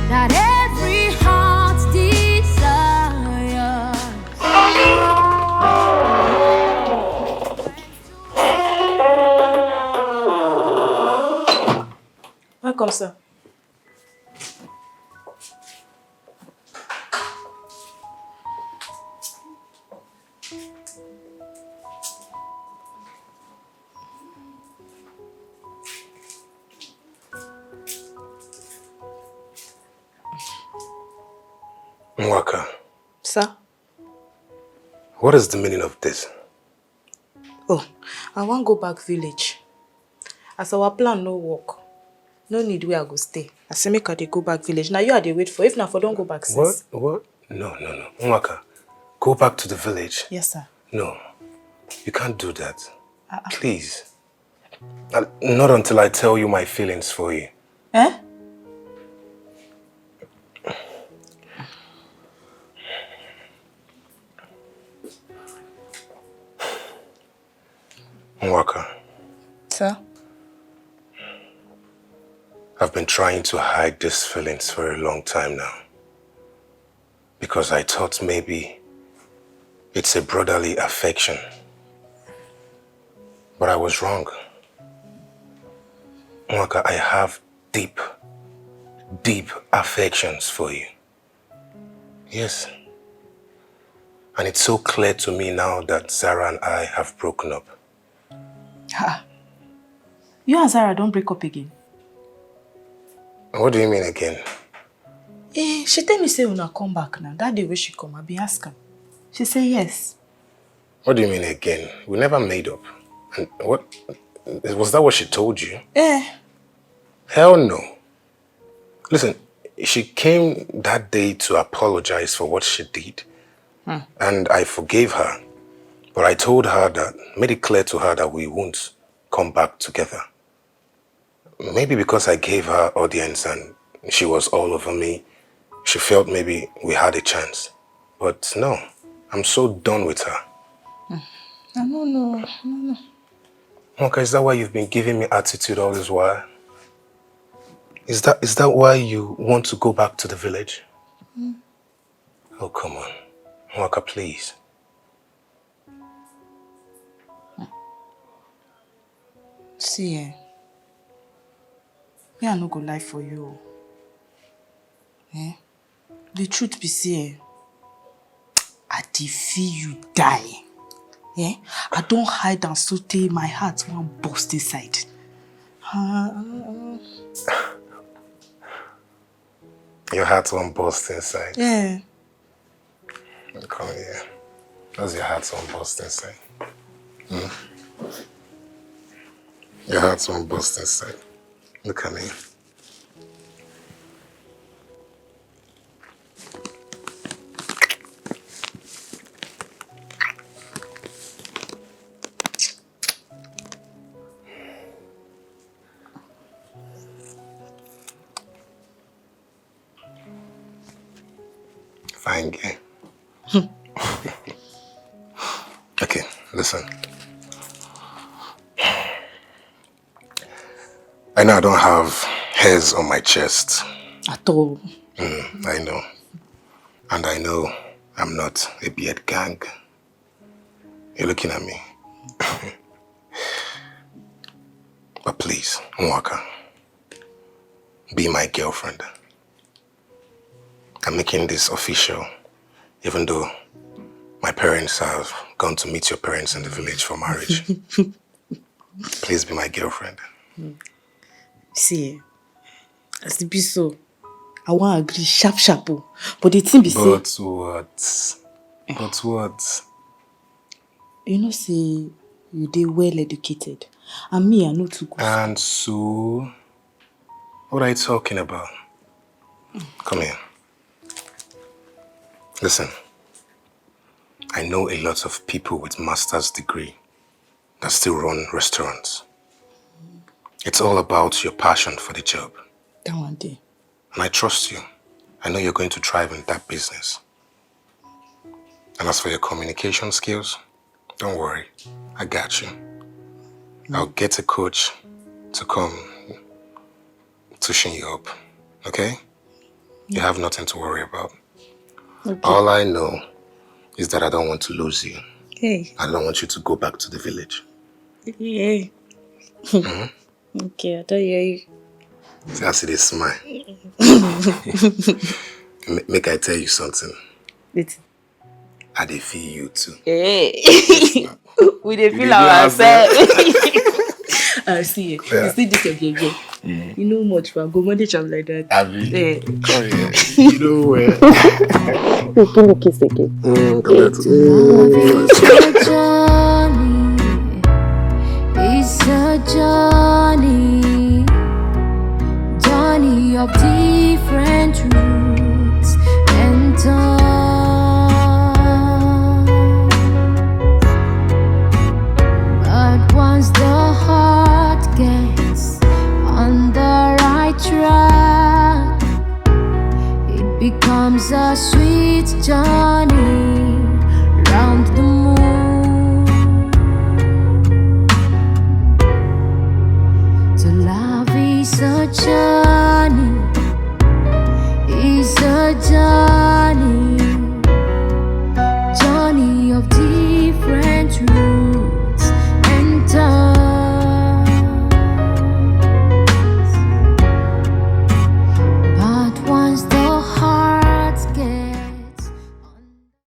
that every heart desires. Welcome, sir. Nwaka, Sir? What is the meaning of this? Oh, I wan go back village. As our plan no work, no need where I go stay. I say make I dey go back village. Now you I dey wait for. If na for don go back since. What? What? No, no, no. Nwaka, go back to the village. Yes, sir. No, you can't do that. Please. Uh, not until I tell you my feelings for you. Eh? Nwaka, Sir? I've been trying to hide these feelings for a long time now. Because I thought maybe it's a brotherly affection. But I was wrong. Nwaka, I have deep, deep affections for you. Yes. And it's so clear to me now that Zara and I have broken up. Ha. You and Zara don break up again? What do you mean again? Eh, she tell me say una come back now. That day wey she come, I bin ask am. She say yes. What do you mean again? We never made up. And what? Was that what she told you? Eh. Hell no. Listen, she came that day to apologize for what she did. And I forgave her. But I told her that, made it clear to her that we won't come back together. Maybe because I gave her audience and she was all over me, she felt maybe we had a chance. But no, I'm so done with her. I don't know. I don't know. Nwaka, is that why you've been giving me attitude all this while? Is that is that why you want to go back to the village? Oh, come on. Nwaka, please. See, eh? Me, I no go lie for you. Eh? The truth be say, eh, I dey feel you die. Eh? I don hide and so tey my heart wan burst inside. Ah, Your heart wan burst inside. Yeah. Come here. That's your heart wan burst inside. Hmm? Your heart wan burst inside. Look at me. Fine girl. Okay, listen. I know I don't have hairs on my chest. At all. Mm, I know. And I know I'm not a beard gang. You're looking at me. But please, Nwaka, be my girlfriend. I'm making this official, even though my parents have gone to meet your parents in the village for marriage. Please be my girlfriend. See, as e be so, I wan agree sharp sharp o. But the thing be say, But what? But what? You know say you dey well educated, and me, I no too good. And so, what are you talking about? Come here. Listen, I know a lot of people with master's degree that still run restaurants. It's all about your passion for the job. That one day. And I trust you. I know you're going to thrive in that business. And as for your communication skills, don't worry. I got you. I'll get a coach to come to chin you up. Okay? You have nothing to worry about. All I know is that I don't want to lose you. Hey. I don't want you to go back to the village. Yeah. Okay, I don't hear you. See, I see this smile. M- Make I tell you something. It's I dey feel you too. Hey. We dey dey feel do ourselves. I see. Yeah. You see this your baby. You know much for go manage am like that. Abi. Eh. Come here. You know where? Give me kiss again. Mm, come here to Love is a journey. It's a journey. Journey of different routes and turns. But once the heart gets on the right track, it becomes a sweet journey round the moon. To love is a journey, is a journey.